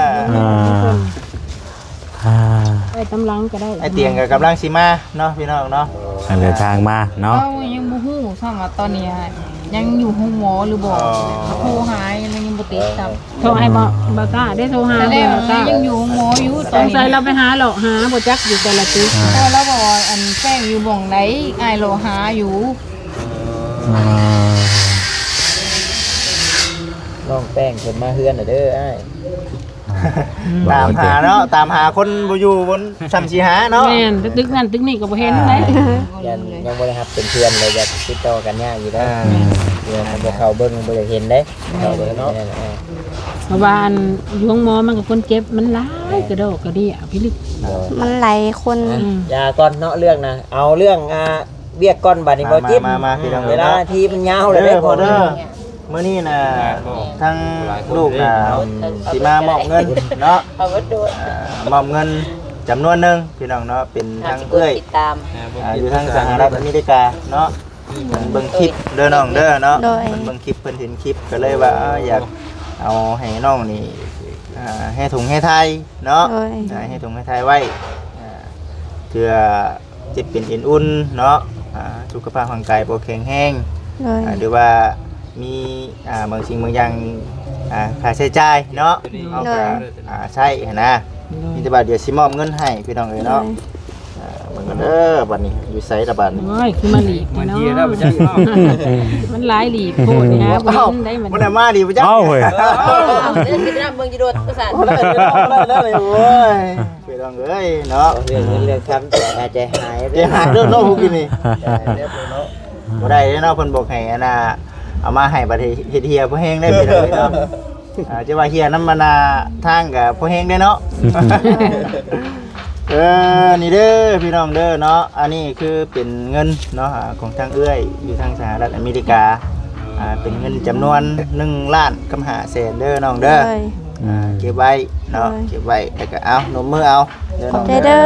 ອ່າ ໄວ້ຕາມຫຼັງກໍໄດ້ ອ້າຍຕຽງກໍກຳລັງຊິມາເນາະ ພີ່ນ້ອງເນາະ ເດີນທາງມາເນາະ ເຮົາຍັງບໍ່ຮູ້ຊ້ຳວ່າຕອນນີ້ຍັງຢູ່ໂຮງໝໍຫຼືບໍ່ ອໍ ໂທຫາຍັງບໍ່ຕິດຊ້ຳ. ໂທໃຫ້ບໍ່ ບໍ່ກ້າເດ້ ໂທຫາ ແລ້ວຍັງຢູ່ໂຮງໝໍຢູ່ຕອນນີ້ ສົງໄສລາວໄປຫາເລາະຫາບໍ່ຈັກຢູ່ແຕ່ລະຈຸດ ອ່າ ເພາະວ່າລາວບອກວ່າ ອັນ ແປ້ງຢູ່ໝ່ອງໃດ ອ້າຍເລາະຫາຢູ່ ອ່າ ນ້ອງແປ້ງເພິ່ນມາເຮືອນແລ້ວເດີອ້າຍ ຕາມຫາເນາະ ຕາມຫາຄົນບໍ່ຢູ່ ຄົນຊ່ຳຊິຫາເນາະ ແມ່ນ ຕຶກນັ້ນຕຶກນີ້ກໍບໍ່ເຫັນໃດ ອ່າ ຍັງ ຍັງບໍ່ໄດ້ຮັບເປັນເພື່ອນເລີຍ ຢາກຕິດຕໍ່ກັນຍາກຢູ່ເດ້ ອ່າ ເພື່ອນບໍ່ເຂົ້າເບິ່ງ ບໍ່ຢາກເຫັນເດ້ ເຂົ້າເບິ່ງເນາະ ເພາະວ່າອັນຢູ່ໂຮງໝໍມັນກໍຄົນເຈັບມັນຫຼາຍ ກະດອກກະເດຍພິລຶກ ມັນຫຼາຍຄົນ ອ່ະ ຢ່າກ່ອນເນາະເລື່ອງນະ ເອົາເລື່ອງ ອ່າ ວຽກກ່ອນບາດນີ້ ມາ ບໍ່ຈິດ ມາ ມາ ພີ່ນ້ອງ ເວລາທີ່ມັນຍາວແລ້ວເດ້ ເດີພໍ່ເດີ ມື້ນີ້ນະ ທາງລູກນະ ຊິມາມອບເງິນເນາະ ອ່າ ມອບເງິນຈຳນວນໜຶ່ງ ພີ່ນ້ອງເນາະ ເປັນທາງເອື້ອຍ ອ່າ ຢູ່ທາງສະຫະລັດອາເມລິກາເນາະ ເພິ່ນເບິ່ງຄລິບເດີນ້ອງເດີເນາະ ໂດຍ ເພິ່ນເບິ່ງຄລິບ ເພິ່ນເຫັນຄລິບ ກໍເລີຍວ່າ ອ່າ ຢາກເອົາໃຫ້ນ້ອງນີ້ ອ່າ ແຮ່ຖົງແຮ່ໄຖ່ເນາະ ໂດຍ ອ່າ ແຮ່ຖົງແຮ່ໄຖ່ໄວ້ ອ່າ ເພື່ອ ເຈັບເປັນເອັນອຸ່ນເນາະ ອ່າ ສຸຂະພາບຮ່າງກາຍບໍ່ແຂງແຮງ ໂດຍ ອ່າ ຫຼືວ່າມີ ອ່າ ບາງສິ່ງບາງຢ່າງ ອ່າ ຄ່າໃຊ້ຈ່າຍເນາະ ໂດຍ ເຮົາກໍ ໂດຍ ອ່າ ໃຊ້ຫັ້ນນະ ໂດຍ ມີແຕ່ວ່າດຽວຊິມອບເງິນໃຫ້ພີ່ນ້ອງເອີຍເນາະ ໂດຍ ອ່າ ເບິ່ງກັນເດີ ບັດນີ້ຢູ່ໃສລະບັດນີ້ ໂອ້ຍ ຄືມາຫຼີກແທ້ເນາະ ມັນຫຼາຍຫຼີກໂພດ ຫາບໍ່ເຫັນໄດ້ມັນ ບໍ່ໄດ້ມາດີບໍ່ຈັກ ເອົ້າເຮີ້ຍ ເອີ ເບິ່ງຢູ່ໂດດປະສາດ ໂອ້ຍ ພີ່ນ້ອງເອີຍເນາະ ເລື່ອງເງິນເລື່ອງຄຳ ໃຈຫາຍ ໃຈຫາຍເດີເນາະ ຜູ້ກິນນີ້ ບໍ່ໄດ້ເດ້ເນາະ ເພິ່ນບອກໃຫ້ອັນນ່າ ເອົາມາໃຫ້ບັດເຮັດເຮ່ຍພໍແຮງເດ້ພີ່ນ້ອງເນາະ ອ່າ ຈະວ່າເຮ່ຍນຳອັນນ່າທາງກໍພໍແຮງເດ້ເນາະ ເອີ ນີ້ເດີພີ່ນ້ອງເດີເນາະ ອັນນີ້ຄືເປັນເງິນເນາະ ອ່າ ຂອງທາງເອື້ອຍຢູ່ທາງສະຫະລັດອາເມລິກາ ອ່າ ເປັນເງິນຈຳນວນໜຶ່ງລ້ານກັບຫ້າແສນເດີນ້ອງເດີ ໂດຍ ອ່າ ເກັບໄວ້ເນາະ ໂດຍ ເກັບໄວ້ ແລ້ວກໍເອົາ ນົມມືເອົາ ຂອບໃຈເດີ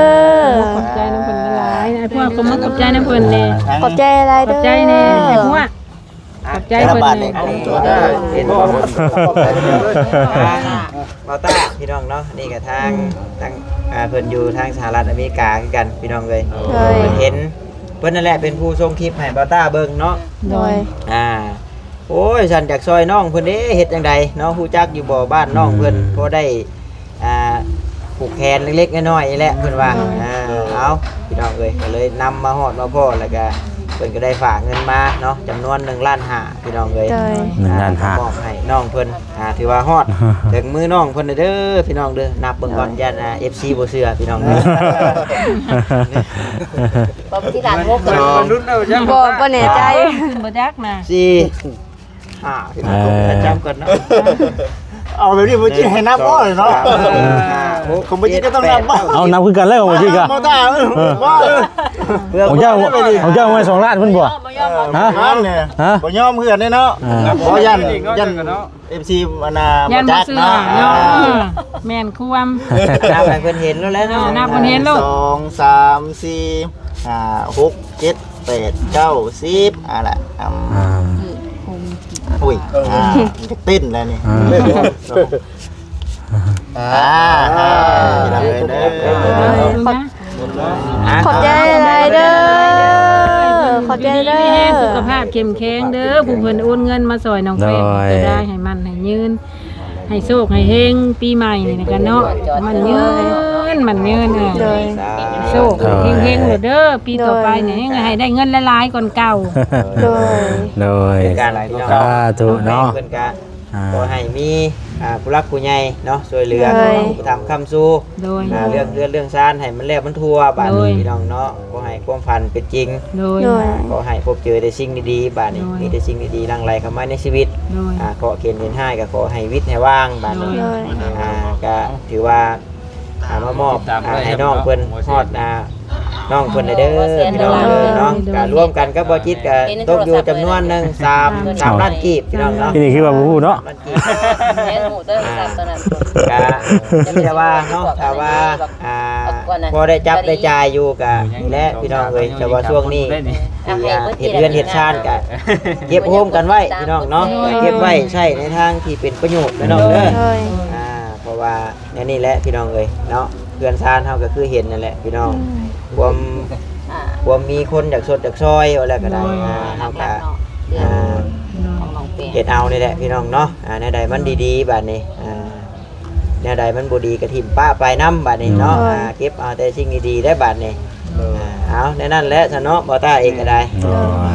ຂອບໃຈນຳເພິ່ນຫຼາຍ ອ້າຍພວກກໍມາຂອບໃຈນຳເພິ່ນແດ່ ຂອບໃຈຫຼາຍເດີ ຂອບໃຈແດ່ ອ້າຍພວກ ຂອບໃຈເພິ່ນແດ່ ອັນນີ້ຖືວ່າເປັນ ອ່າ ບ່າວຕ້າ ພີ່ນ້ອງເນາະ ນີ້ກໍທາງ ອືມ ທາງ ອ່າ ເພິ່ນຢູ່ທາງສະຫະລັດອາເມລິກາຄືກັນ ພີ່ນ້ອງເອີຍ ໂດຍ ເພິ່ນເຫັນ ເພິ່ນນັ້ນແຫຼະເປັນຜູ້ສົ່ງຄລິບໃຫ້ບ່າວຕ້າເບິ່ງເນາະ ໂດຍ ອ່າ ໂອ້ຍ ສັນຢາກຊ່ອຍນ້ອງເພິ່ນເດ້ ເຮັດຈັ່ງໃດເນາະ ຮູ້ຈັກຢູ່ບໍ່ບ້ານນ້ອງເພິ່ນ ອືມ ພໍໄດ້ ອ່າ ຜູກແຂນເລັກໆນ້ອຍໆນີ້ແຫຼະ ເພິ່ນວ່າ ໂດຍ ອ່າ ເອົາ ພີ່ນ້ອງເອີຍ ກໍເລີຍນຳມາຮອດມາພໍ້ ແລ້ວກໍເພິ່ນກໍໄດ້ຝາກເງິນມາເນາະ ຈຳນວນໜຶ່ງລ້ານຫ້າ ພີ່ນ້ອງເອີຍ ໂດຍ ອ່າ ໜຶ່ງລ້ານຫ້າ ກໍມອບໃຫ້ນ້ອງເພິ່ນ ອ່າ ຖືວ່າຮອດເຖິງມືນ້ອງເພິ່ນເດີ ພີ່ນ້ອງເດີ ນັບເບິ່ງກ່ອນ ໂດຍ ຢ້ານ ອ່າ ເອັຟຊີ ບໍ່ເຊື່ອ ພີ່ນ້ອງເອີຍ ບໍ່ທີ່ລ້ານຫົກ ສອງ ບໍ່ ບໍ່ແນ່ໃຈ ຂຶ້ນບໍ່ຈັກນະ ສີ່ ອ່າ ເອີ ປະຈຳກ່ອນເນາະ ເອົາແບບນີ້ບໍ່ຈິດໃຫ້ນັບບໍ່ເນາະ ເອີ ຫົກ ຂອງບໍ່ຈິດກໍຕ້ອງນັບບໍ່ ເອົາ ນັບຄືກັນແລ້ວບໍ່ຈິດກໍ ບໍ່ຕາ ເອີ ເອີ ບໍ່ ເອີ ຂອງເຈົ້າ ຂອງເຈົ້າມາສອງລ້ານພຸ້ນບໍ່ ບໍ່ຍອມ ຮະ ຮະ ບໍ່ຍອມຄືກັນເດ້ເນາະ ອ່າ ບໍ່ ຢ້ານ ຢ້ານ ເອັຟຊີ ອັນນ່າ ຢ້ານບໍ່ຈັກເນາະ ເນາະ ອ່າ ເອີ ແມ່ນຄວາມ ນັບໃຫ້ເພິ່ນເຫັນໂລດແຫຼະເນາະ ເອີ ນັບເພິ່ນເຫັນໂລດ ສອງ ສາມ ສີ່ ຫ້າ ຫົກ ເຈັດ ແປດ ເກົ້າ ສິບ ອ່າ ລະ ອ່າ ອ່າ ໂອ້ຍ ອ່າ ມັນຈະເຕັ້ນແລ້ວນີ້ ອ່າ ອ່າ ອ່າ ເອີ ເອີ ເອີ ຂອບ ຂອບໃຈຫຼາຍເດີ ຂອບໃຈເດີ ຢູ່ດີມີແຮງ ສຸຂະພາບເຂັ້ມແຂງເດີ ຜູ້ເພິ່ນໂອນເງິນມາຊ່ອຍນ້ອງແປ້ງ ໂດຍ ກໍໄດ້ໃຫ້ໝັ້ນໃຫ້ຍືນ ໃຫ້ໂຊກໃຫ້ເຮງປີໃໝ່ນີ້ນະກັນເນາະ ໝັ້ນຍືນ ໝັ້ນຍືນ ເອີ ໂດຍ ໂຊກ ໂດຍ ເຮງໆໂລດເດີ ປີຕໍ່ໄປນີ້ ໂດຍ ໃຫ້ໄດ້ເງິນຫຼາຍໆກ່ອນເກົ່າ ໂດຍ ໂດຍ ຄືກັນພີ່ນ້ອງ ສາທຸເນາະ ເພິ່ນກະ ອ່າ ຂໍໃຫ້ມີ ອ່າ ຜູ້ຫຼັກຜູ້ໃຫຍ່ເນາະ ຊ່ວຍເຫຼືອ ໂດຍ ອຸປະຖຳຄ້ຳຊູ ໂດຍ ອ່າ ເລື່ອງເຮືອນເລື່ອງຊານໃຫ້ມັນແລ້ວມັນທົ່ວ ບາດນີ້ ໂດຍ ພີ່ນ້ອງເນາະ ຂໍໃຫ້ຄວາມຝັນເປັນຈິງ ໂດຍ ໂດຍ ອ່າ ຂໍໃຫ້ພົບເຈີແຕ່ສິ່ງດີໆ ບາດນີ້ ໂດຍ ມີແຕ່ສິ່ງດີໆຫຼັ່ງໄຫຼເຂົ້າມາໃນຊີວິດ ໂດຍ ອ່າ ເຄາະເຂັນເຫັນຮ້າຍກໍຂໍໃຫ້ວິດໃຫ້ວ່າງ ບາດນີ້ ໂດຍ ອ່າ ກໍຖືວ່າ ອ່າ ມາມອບ ອ່າ ໃຫ້ນ້ອງເພິ່ນຮອດ ອ່າ ນ້ອງເພິ່ນເດີ ພີ່ນ້ອງເອີຍເນາະ. ໂດຍ ກໍລວມກັນກັບບໍ່ຈິດກໍຕົກຢູ່ຈຳນວນໜຶ່ງ ສາມ ສາມລ້ານກີບ ພີ່ນ້ອງເນາະ. ທີ່ນີ້ຄືວ່າບໍ່ຮູ້ເນາະ ລ້ານກີບ. ແມ່ນ ຮູ້ແຕ່ໂທລະສັບຕອນນັ້ນ ກໍມີແຕ່ວ່າເນາະ ຖ້າວ່າ ອ່າ ພໍໄດ້ຈັບໄດ້ຈ່າຍຢູ່ກໍນີ້ແຫຼະ ພີ່ນ້ອງເອີຍ. ແຕ່ວ່າຊ່ວງນີ້ ອ່າ ເຮັດເຮືອນເຮັດຊານກໍເກັບໂຮມກັນໄວ້ ພີ່ນ້ອງເນາະ. ໂດຍ ເກັບໄວ້ໃຊ້ໃນທາງທີ່ເປັນປະໂຫຍດ ພີ່ນ້ອງເດີ. ໂດຍ ອ່າ ເພາະວ່າ ແນວນີ້ແຫຼະພີ່ນ້ອງເອີຍເນາະ ເຮືອນຊານເຮົາກໍຄືເຫັນນັ້ນແຫຼະພີ່ນ້ອງ. ຄວາມ ຄວາມມີຄົນຢາກຊົດຢາກຊ່ອຍ ວ່າແລ້ວກໍໄດ້ ເຮົາກໍເຮັດເອົານີ້ແຫຼະພີ່ນ້ອງເນາະ. ແນວໃດມັນດີໆ ບາດນີ້ ແນວໃດມັນບໍ່ດີກໍຖິ້ມປະໄປນຳ ບາດນີ້ເນາະ. ເກັບເອົາແຕ່ສິ່ງດີໆ ໄດ້ບາດນີ້. ເອົາ ແນວນັ້ນແຫຼະຊະເນາະ ບໍ່ຕ້າເອງກໍໄດ້. ໂດ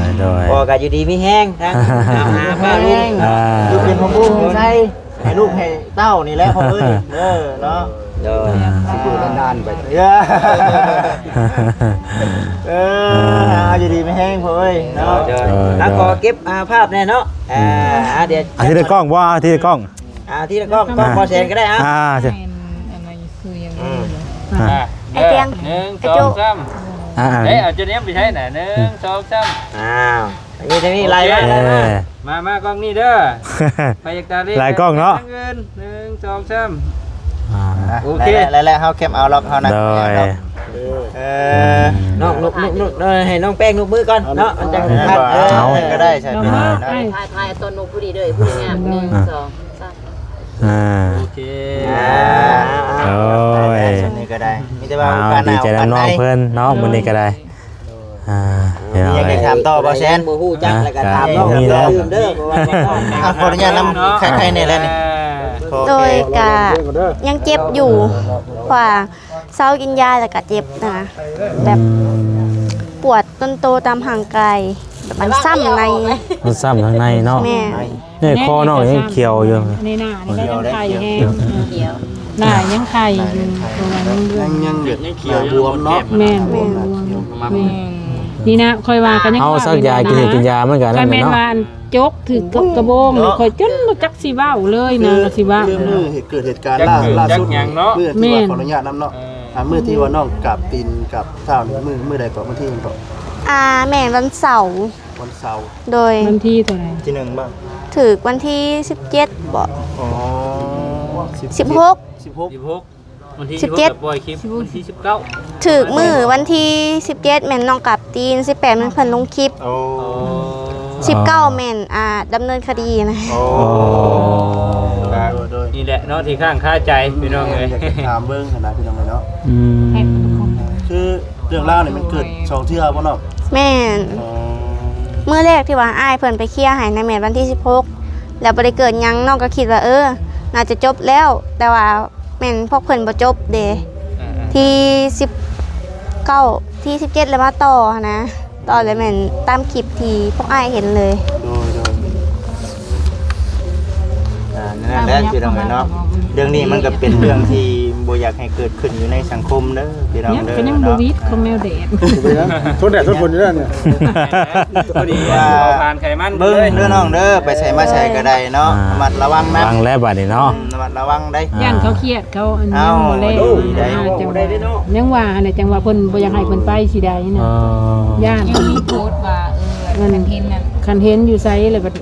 ຍ ໂດຍ ກໍຢູ່ດີມີແຮງ ທັງ ເອົາຫາປ້າລຸງ ຢູ່ເປັນພະພູໃສ່ ໃຫ້ລູກໃຫ້ເຕົ້ານີ້ແຫຼະພໍ່ເອີຍເດີເນາະ. ໂດຍ ອ່າ ຊິຢູ່ນານໆໄປ ເອີ ເອີ ເອົາຢູ່ດີມີແຮງພໍ່ເອີຍເນາະ. ໂດຍ ແລ້ວຂໍເກັບ ອ່າ ພາບແດ່ເນາະ. ອ່າ ອ່າ ດຽວ ອ່າ ທີລະກ້ອງບໍ່ ອ່າ ທີລະກ້ອງ ອ່າ ທີລະກ້ອງ ກ້ອງບໍ່ແສນກໍໄດ້. ອ່າ ອ່າ ຊື່ ອ່າ ໄອ້ຕຽງ ໜຶ່ງ ສອງ ສາມ ອ່າ ເອີ ເອົາຈຸດນີ້ໄປໃຊ້ນະ ໜຶ່ງ ສອງ ສາມ ອ້າວ ອັນນີ້ ທາງນີ້ໄລ່ມາ ໂອເຄ ໄລ່ມາ ມາ ມາກ້ອງນີ້ເດີ. ໄປຢາກຕາເລກ ຫຼາຍກ້ອງເນາະ ທາງອື່ນ ໜຶ່ງ ສອງ ສາມ ອ່າ ໂອເຄ ແລ້ວ ແລ້ວເຮົາເກັບເອົາລັອກເຮົານະ. ໂດຍ ເອີ ນ້ອງນຸບ ນຸບ ນຸບ ເອີ ໃຫ້ນ້ອງແປ້ງນຸບມືກ່ອນເນາະ ມັນຈັ່ງພັນ. ເອີ ເອົາ ກໍໄດ້ໃຊ່ ຖ່າຍ ຖ່າຍ ຖ່າຍຕອນນຸບຜູ້ດີເດີ ຜູ້ງາມ ໜຶ່ງ ສອງ ສາມ ອ່າ ໂອເຄ ອ່າ ໂອ້ຍ ສ່ຳນີ້ກໍໄດ້ ມີແຕ່ວ່າ ເອົາ ໂອກາດໜ້າ ດີໃຈນຳນ້ອງເພິ່ນເນາະ ມື້ນີ້ກໍໄດ້. ອ່າ ມີຫຍັງຢາກຖາມຕໍ່ບໍ່ແຊນ? ບໍ່ຮູ້ຈັກ ອ່າ ແລ້ວກໍຖາມນ້ອງເພິ່ນເດີ ເພາະວ່າ ອ່າ ຂໍອະນຸຍາດນຳ ໄຄໆ ແດ່ແລ້ວນີ້. ໂດຍ ກະຍັງເຈັບຢູ່ ເພາະວ່າເຊົາກິນຢາແລ້ວກະເຈັບນະ ແບບ ອືມ ປວດຕົນໂຕຕາມຮ່າງກາຍ ແບບມັນຊ້ຳໃນ ມັນຊ້ຳທາງໃນເນາະ. ແມ່ນ ນີ້ຄໍນ້ອງຍັງຂຽວຢູ່ ໃນໜ້ານີ້ກໍຍັງໄຂ້ແຮງ ຂຽວ ໜ້າຍັງໄຂ້ຢູ່ ເພາະວ່າມັນເລື່ອນ ຍັງ ຍັງແບບໜ້າບວມເນາະ. ແມ່ນ ແມ່ນ ແມ່ນ ນີ້ນະ ຂ້ອຍວ່າກໍຍັງ ເຮົາສັກຢາກິນ ກິນຢາມັນກໍນັ້ນແຫຼະເນາະ. ຄັນແມ່ນວ່າຈົກຖືກກັບກະໂບງນີ້ ຂ້ອຍຈົນບໍ່ຈັກຊິເວົ້າເລີຍນະ ຊິວ່າ ຄືມື້ເຫດ ເກີດເຫດການລ່າ ລ່າສຸດ ມື້ທີ່ວ່າ ຂໍອະນຸຍາດນຳເນາະ ອ່າ ມື້ທີ່ວ່ານ້ອງກາບຕີນກາບເທົ້ານີ້ ມື້ ມື້ໃດເກາະ? ວັນທີຫຍັງເກາະ? ອ່າ ແມ່ນວັນເສົາ ວັນເສົາ. ໂດຍ ວັນທີເທົ່າໃດ? ທີໜຶ່ງບໍ່? ຖືກວັນທີສິບເຈັດບໍ່? ອໍ ສິບຫົກ ສິບຫົກ ສິບຫົກ ວັນທີສິບເຈັດ ສິບຫົກ ກໍປ່ອຍຄລິບ ສິບຫົກ ວັນທີສິບເກົ້າ ຖືກມື້ວັນທີສິບເຈັດ ແມ່ນນ້ອງກາບຕີນ ສິບແປດ ແມ່ນເພິ່ນລົງຄລິບ. ໂອ້ ສິບເກົ້າ ແມ່ນ ອ່າ ດຳເນີນຄະດີນະ. ໂອ້ ໂດຍ ໂດຍ ນີ້ແຫຼະເນາະ ທີ່ຄ້າງຄາໃຈ ພີ່ນ້ອງເອີຍ ຢາກຈະຖາມເບິ່ງຫັ້ນນະ ພີ່ນ້ອງເອີຍເນາະ. ອືມ ຄືເລື່ອງລາວນີ້ມັນເກີດສອງເທື່ອບໍ່ນ້ອງ? ແມ່ນ ອໍ ມື້ແລກທີ່ວ່າອ້າຍເພິ່ນໄປເຄຍໃຫ້ນະ ແມ່ນວັນທີສິບຫົກ ແລ້ວບໍ່ໄດ້ເກີດຫຍັງ ນ້ອງກໍຄິດວ່າ ເອີ ໜ້າຈະຈົບແລ້ວ ແຕ່ວ່າ ແມ່ນພວກເພິ່ນບໍ່ຈົບເດ້ ອ່າໆ ທີສິບເກົ້າ ທີສິບເຈັດ ແລ້ວມາຕໍ່ຫັ້ນນະ ຕໍ່ແລ້ວແມ່ນຕາມຄລິບທີ່ພວກອ້າຍເຫັນເລີຍ. ໂດຍ ໂດຍ ອ່າ ນັ້ນແຫຼະ ພີ່ນ້ອງເອີຍເນາະ ເລື່ອງນີ້ມັນກໍເປັນເລື່ອງທີ່ບໍ່ຢາກໃຫ້ເກີດຂຶ້ນຢູ່ໃນສັງຄົມເດີ ພີ່ນ້ອງເດີ ກໍຍັງບໍ່ຫວິດຂອງແນວແດດ ທົນແດດທົນຝົນຢູ່ແລ້ວນີ້ ພໍດີວ່າເຜົາຜານໄຂມັນ ເບິ່ງເດີນ້ອງເດີ ໄປໃສມາໃສກໍໄດ້ເນາະ ອ່າ ລະມັດລະວັງນະ ລະວັງແລ້ວບາດນີ້ເນາະ ລະມັດລະວັງໄດ໋. ຢ້ານເຂົາຄຽດ ເຂົາອັນ ເອົາ ຍັງບໍ່ແລ້ວ ໄດ້ ອ່າ ຈັ່ງວ່າ ໄດ້ເນາະ ຍັງວ່າຫັ້ນແຫຼະ ຈັ່ງວ່າເພິ່ນບໍ່ຢາກໃຫ້ເພິ່ນໄປຊິໄດ້ນະ. ອໍ ຢ້ານ ຍັງມີໂພສວ່າ ເອີ ຄັນເຫັນນັ້ນ ຄັນເຫັນຢູ່ໃສແລ້ວບັດ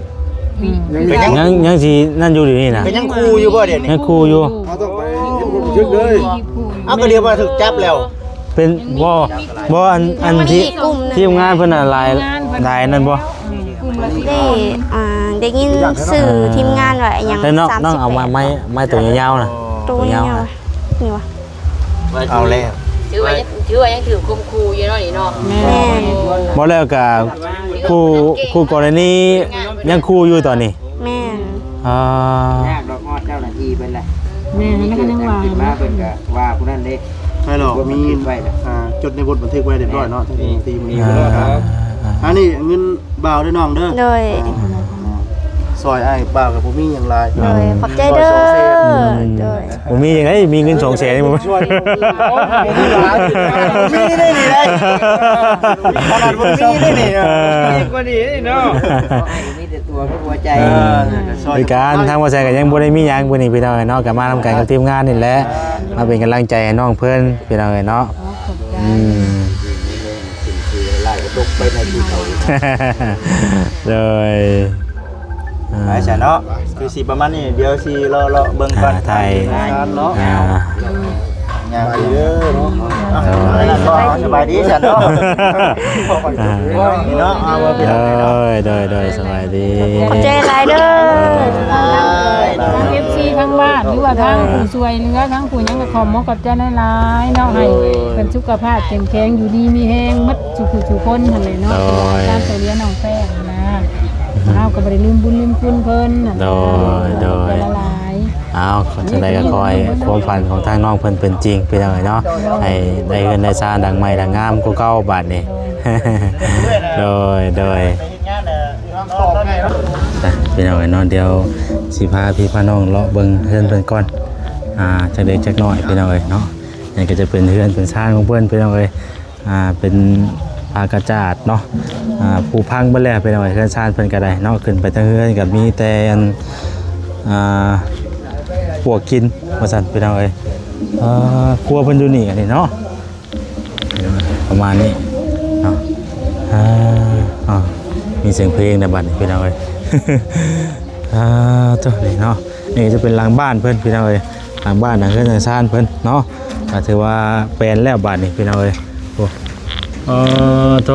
ອືມ ຍັງ ຍັງ ຍັງຊິນັ້ນຢູ່ດຽວນີ້ນະ ກໍຍັງຂູ່ຢູ່ບໍ່ດຽວນີ້? ຍັງຂູ່ຢູ່ ເຮົາຕ້ອງໄປ ຍັງບໍ່ຮູ້ສຶກເລີຍ ເອົາ ກໍດຽວວ່າຖືກຈັບແລ້ວ ເປັນ ບໍ່ ບໍ່ ອັນ ອັນທີ່ ທີມງານເພິ່ນນະ ຫຼາຍ ທີມງານເພິ່ນ ຫຼາຍນັ້ນບໍ່? ອືມ ໄດ້ ອ່າ ໄດ້ຍິນຊື່ທີມງານວ່າອີຫຍັງ ແລ້ວນ້ອງ ສາມສິບແປດ ນ້ອງເອົາໄມ້ ໄມ້ ໄມ້ໂຕຍາວໆນະ ໂຕຍາວໆ ໂຕຍາວ ນີ້ຫວາ ເອົາແລ້ວ ຖືວ່າ ຖືວ່າຍັງຖືກຂົ່ມຂູ່ຢູ່ເນາະນີ້ເນາະ. ແມ່ນ ບໍ່ແລ້ວກະຄູ່ ຄູ່ກໍລະນີຍັງຂູ່ຢູ່ຕອນນີ້. ແມ່ນ ອ່າ ຍາກດອກຮອດເຈົ້າໜ້າທີ່ເພິ່ນແຫຼະ. ແມ່ນ ແລ້ວກໍຍັງວ່າ ຂຶ້ນມາເພິ່ນກໍວ່າຜູ້ນັ້ນເດ້. ໃຊ່ດອກ ມີ ໄວ້ແຫຼະ ອ່າ ຈົດໃນບົດບັນທຶກໄວ້ຮຽບຮ້ອຍເນາະ ທັງທີ່ມີ ອ່າ ອັນນີ້ເງິນບ່າວເດີນ້ອງເດີ. ໂດຍ ອ່າ ຊ່ອຍອ້າຍບ່າວກໍບໍ່ມີຫຍັງຫຼາຍ. ໂດຍ ຂອບໃຈເດີ. ອືມ ໂດຍ ບໍ່ມີຫຍັງໃດ ມີເງິນສອງແສນນີ້ບໍ່ ຊ່ອຍ ມີໄດ້ນີ້ໄດ໋ ຂະໜາດບໍ່ມີໄດ້ນີ້ ເອີ ກວ່ານີ້ເນາະ. ມີແຕ່ຕົວກັບຫົວໃຈ ເອີ ຄືກັນ ທາງບໍ່ແສນກໍຍັງບໍ່ໄດ້ມີຫຍັງມື້ນີ້ ພີ່ນ້ອງເອີຍເນາະ ກໍມານຳກັນກັບທີມງານນີ້ແຫຼະ ມາເປັນກຳລັງໃຈໃຫ້ນ້ອງເພິ່ນ ພີ່ນ້ອງເອີຍເນາະ. ອືມ ຕົກໄປໃນພູເຂົາ. ໂດຍ ອ່າ ໄປຊະເນາະ ຄືຊິປະມານນີ້ ດຽວຊິເລາະໆເບິ່ງກ່ອນ ອ່າ ຖ່າຍ ເນາະ ອ່າ ຍາມເດີເນາະ ອ່າ ສະບາຍດີຊະເນາະ ອ່າ ເນາະ ເອົາ ໂດຍ ໂດຍ ໂດຍ ສະບາຍດີ ຂອບໃຈຫຼາຍເດີ ທາງ ເອັຟຊີ ທາງບ້ານ ຫຼືວ່າທາງຜູ້ຊ່ວຍເຫຼືອ ທາງຜູ້ຫຍັງ ກໍຂອບມຸກຂອບໃຈຫຼາຍໆເນາະ ໃຫ້ເພິ່ນສຸຂະພາບເຂັ້ມແຂງ ຢູ່ດີມີແຮງໝົດ ສູ່ຜູ້ສູ່ຄົນຫັ້ນແຫຼະເນາະ ໂດຍ ທີ່ວ່າການຊ່ວຍເຫຼືອນ້ອງແປ້ງຫັ້ນນະ ເຮົາກໍບໍ່ໄດ້ລືມບຸນລືມຄຸນເພິ່ນຫັ້ນນະ ໂດຍ ໂດຍ ຫຼາຍໆ ອ້າວ ຈັ່ງໃດກໍຂໍໃຫ້ຄວາມຝັນຂອງທາງນ້ອງເພິ່ນເປັນຈິງ ພີ່ນ້ອງເອີຍເນາະ ໂດຍ ໃຫ້ໄດ້ເຮືອນໄດ້ຊານຫຼັງໃໝ່ຫຼັງງາມກວ່າເກົ່າບາດນີ້ ໂດຍ ໂດຍ ອ່ະ ພີ່ນ້ອງເອີຍເນາະ ດຽວຊິພາພີ່ພານ້ອງເລາະເບິ່ງເຮືອນເພິ່ນກ່ອນ ອ່າ ຈັກເລັກຈັກນ້ອຍ ພີ່ນ້ອງເອີຍເນາະ ນີ້ກໍຈະເປັນເຮືອນເປັນຊານຂອງເພິ່ນ ພີ່ນ້ອງເອີຍ ອ່າ ເປັນຜ້າກະຈາດເນາະ ອ່າ ຜຸພັງເບິດແລ້ວ ພີ່ນ້ອງເອີຍ ເຮືອນຊານເພິ່ນກໍໄດ້ເນາະ ຂຶ້ນໄປທາງເຮືອນກໍມີແຕ່ອັນ ອ່າ ປວກກິນວ່າຊັ້ນ ພີ່ນ້ອງເອີຍ ອ່າ ຄົວເພິ່ນຢູ່ນີ້ ອັນນີ້ເນາະ ປະມານນີ້ເນາະ ອ່າ ອ່າ ມີສຽງເພງໃນບັດນີ້ ພີ່ນ້ອງເອີຍ ອ່າ ໂຕນີ້ເນາະ ນີ້ຈະເປັນຫຼັງບ້ານເພິ່ນ ພີ່ນ້ອງເອີຍ ຫຼັງບ້ານ ຫຼັງເຮືອນ ຫຼັງຊານເພິ່ນເນາະ ກໍຖືວ່າແປນແລ້ວບາດນີ້ ພີ່ນ້ອງເອີຍ ໂອ້ ເອີ ໂຕ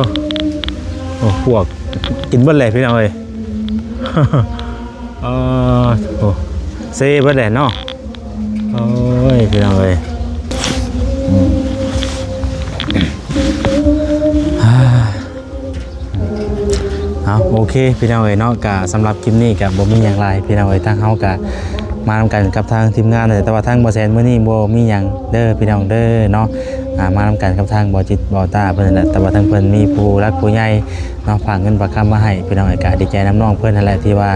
ໂອ້ ປວກກິນເບິດແລ້ວ ພີ່ນ້ອງເອີຍ ເອີ ໂອ້ ເຊເບິດແລ້ວເນາະ ໂອ້ຍ ພີ່ນ້ອງເອີຍ ອືມ ເອົາ ໂອເຄ ພີ່ນ້ອງເອີຍເນາະ ກະສຳລັບຄລິບນີ້ກະບໍ່ມີຫຍັງຫຼາຍ ພີ່ນ້ອງເອີຍ ທາງເຮົາກະມານຳກັນກັບທາງທີມງານ ແຕ່ວ່າທາງບໍ່ແຊນມື້ນີ້ບໍ່ມີຫຍັງເດີ ພີ່ນ້ອງເດີເນາະ ອ່າ ມານຳກັນກັບທາງບໍ່ຈິດບໍ່ຕາເພິ່ນນັ້ນແຫຼະ ແຕ່ວ່າທາງເພິ່ນມີຜູ້ຫຼັກຜູ້ໃຫຍ່ເນາະ ຝາກເງິນຝາກຄຳມາໃຫ້ ພີ່ນ້ອງເອີຍ ກະດີໃຈນຳນ້ອງເພິ່ນຫັ້ນແຫຼະ ທີ່ວ່າ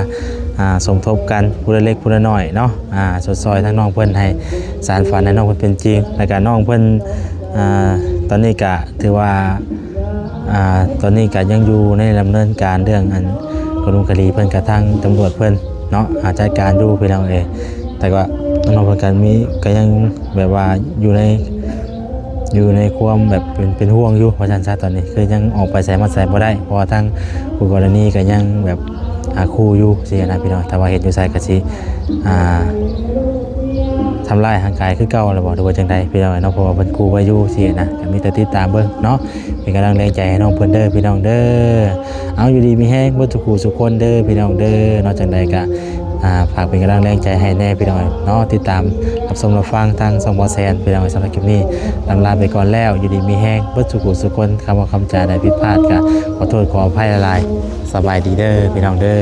ອ່າ ສົມທົບກັນຜູ້ລະເລັກຜູ້ລະນ້ອຍເນາະ ອ່າ ຊົດຊ່ອຍທາງນ້ອງເພິ່ນ ໃຫ້ສານຝັນໃຫ້ນ້ອງເພິ່ນເປັນຈິງ ແລ້ວກະນ້ອງເພິ່ນ ອ່າ ຕອນນີ້ກະຖືວ່າ ອ່າ ຕອນນີ້ກະຍັງຢູ່ໃນດຳເນີນການເລື່ອງອັນກະດຸງຄະດີເພິ່ນ ກະທາງຕຳຫຼວດເພິ່ນເນາະ ອ່າ ຈັດການຢູ່ ພີ່ນ້ອງເອີຍ ແຕ່ວ່ານ້ອງເພິ່ນກະມີ ກະຍັງແບບວ່າຢູ່ໃນ ຢູ່ໃນຄວາມແບບເປັນ ເປັນຫ່ວງຢູ່ວ່າຊັ້ນຊະ ຕອນນີ້ຄືຍັງອອກໄປໃສມາໃສບໍ່ໄດ້ ເພາະວ່າທາງຄູ່ກໍລະນີກໍຍັງແບບ ອ່າ ຂູ່ຢູ່ຊີ້ນະພີ່ນ້ອງ ຖ້າວ່າເຫັນຢູ່ໃສກໍຊິ ອ່າ ທຳຮ້າຍຮ່າງກາຍຄືເກົ່າແລ້ວບໍ່ ຫຼືວ່າຈັ່ງໃດພີ່ນ້ອງເນາະ ເພາະວ່າເພິ່ນຂູ່ໄວ້ຢູ່ຊີ້ນະ ກໍມີແຕ່ຕິດຕາມເບິ່ງເນາະ ເປັນກຳລັງແຮງໃຈໃຫ້ນ້ອງເພິ່ນເດີພີ່ນ້ອງເດີ ເອົາ ຢູ່ດີມີແຮງເບິດສູ່ຜູ້ສູ່ຄົນເດີພີ່ນ້ອງເດີເນາະ ຈັ່ງໃດກໍ ອ່າ ຝາກເປັນກຳລັງແຮງໃຈໃຫ້ແດ່ພີ່ນ້ອງເນາະ ຕິດຕາມຮັບຊົມຮັບຟັງທາງຊ່ອງບໍ່ແຊນພີ່ນ້ອງ ສຳລັບຄລິບນີ້ລຳລາໄປກ່ອນແລ້ວ ຢູ່ດີມີແຮງເບິດສູ່ຜູ້ສູ່ຄົນ ຄຳເວົ້າຄຳຈາໃດຜິດພາດກໍຂໍໂທດຂໍອະໄພຫຼາຍໆ ສະບາຍດີເດີພີ່ນ້ອງເດີ.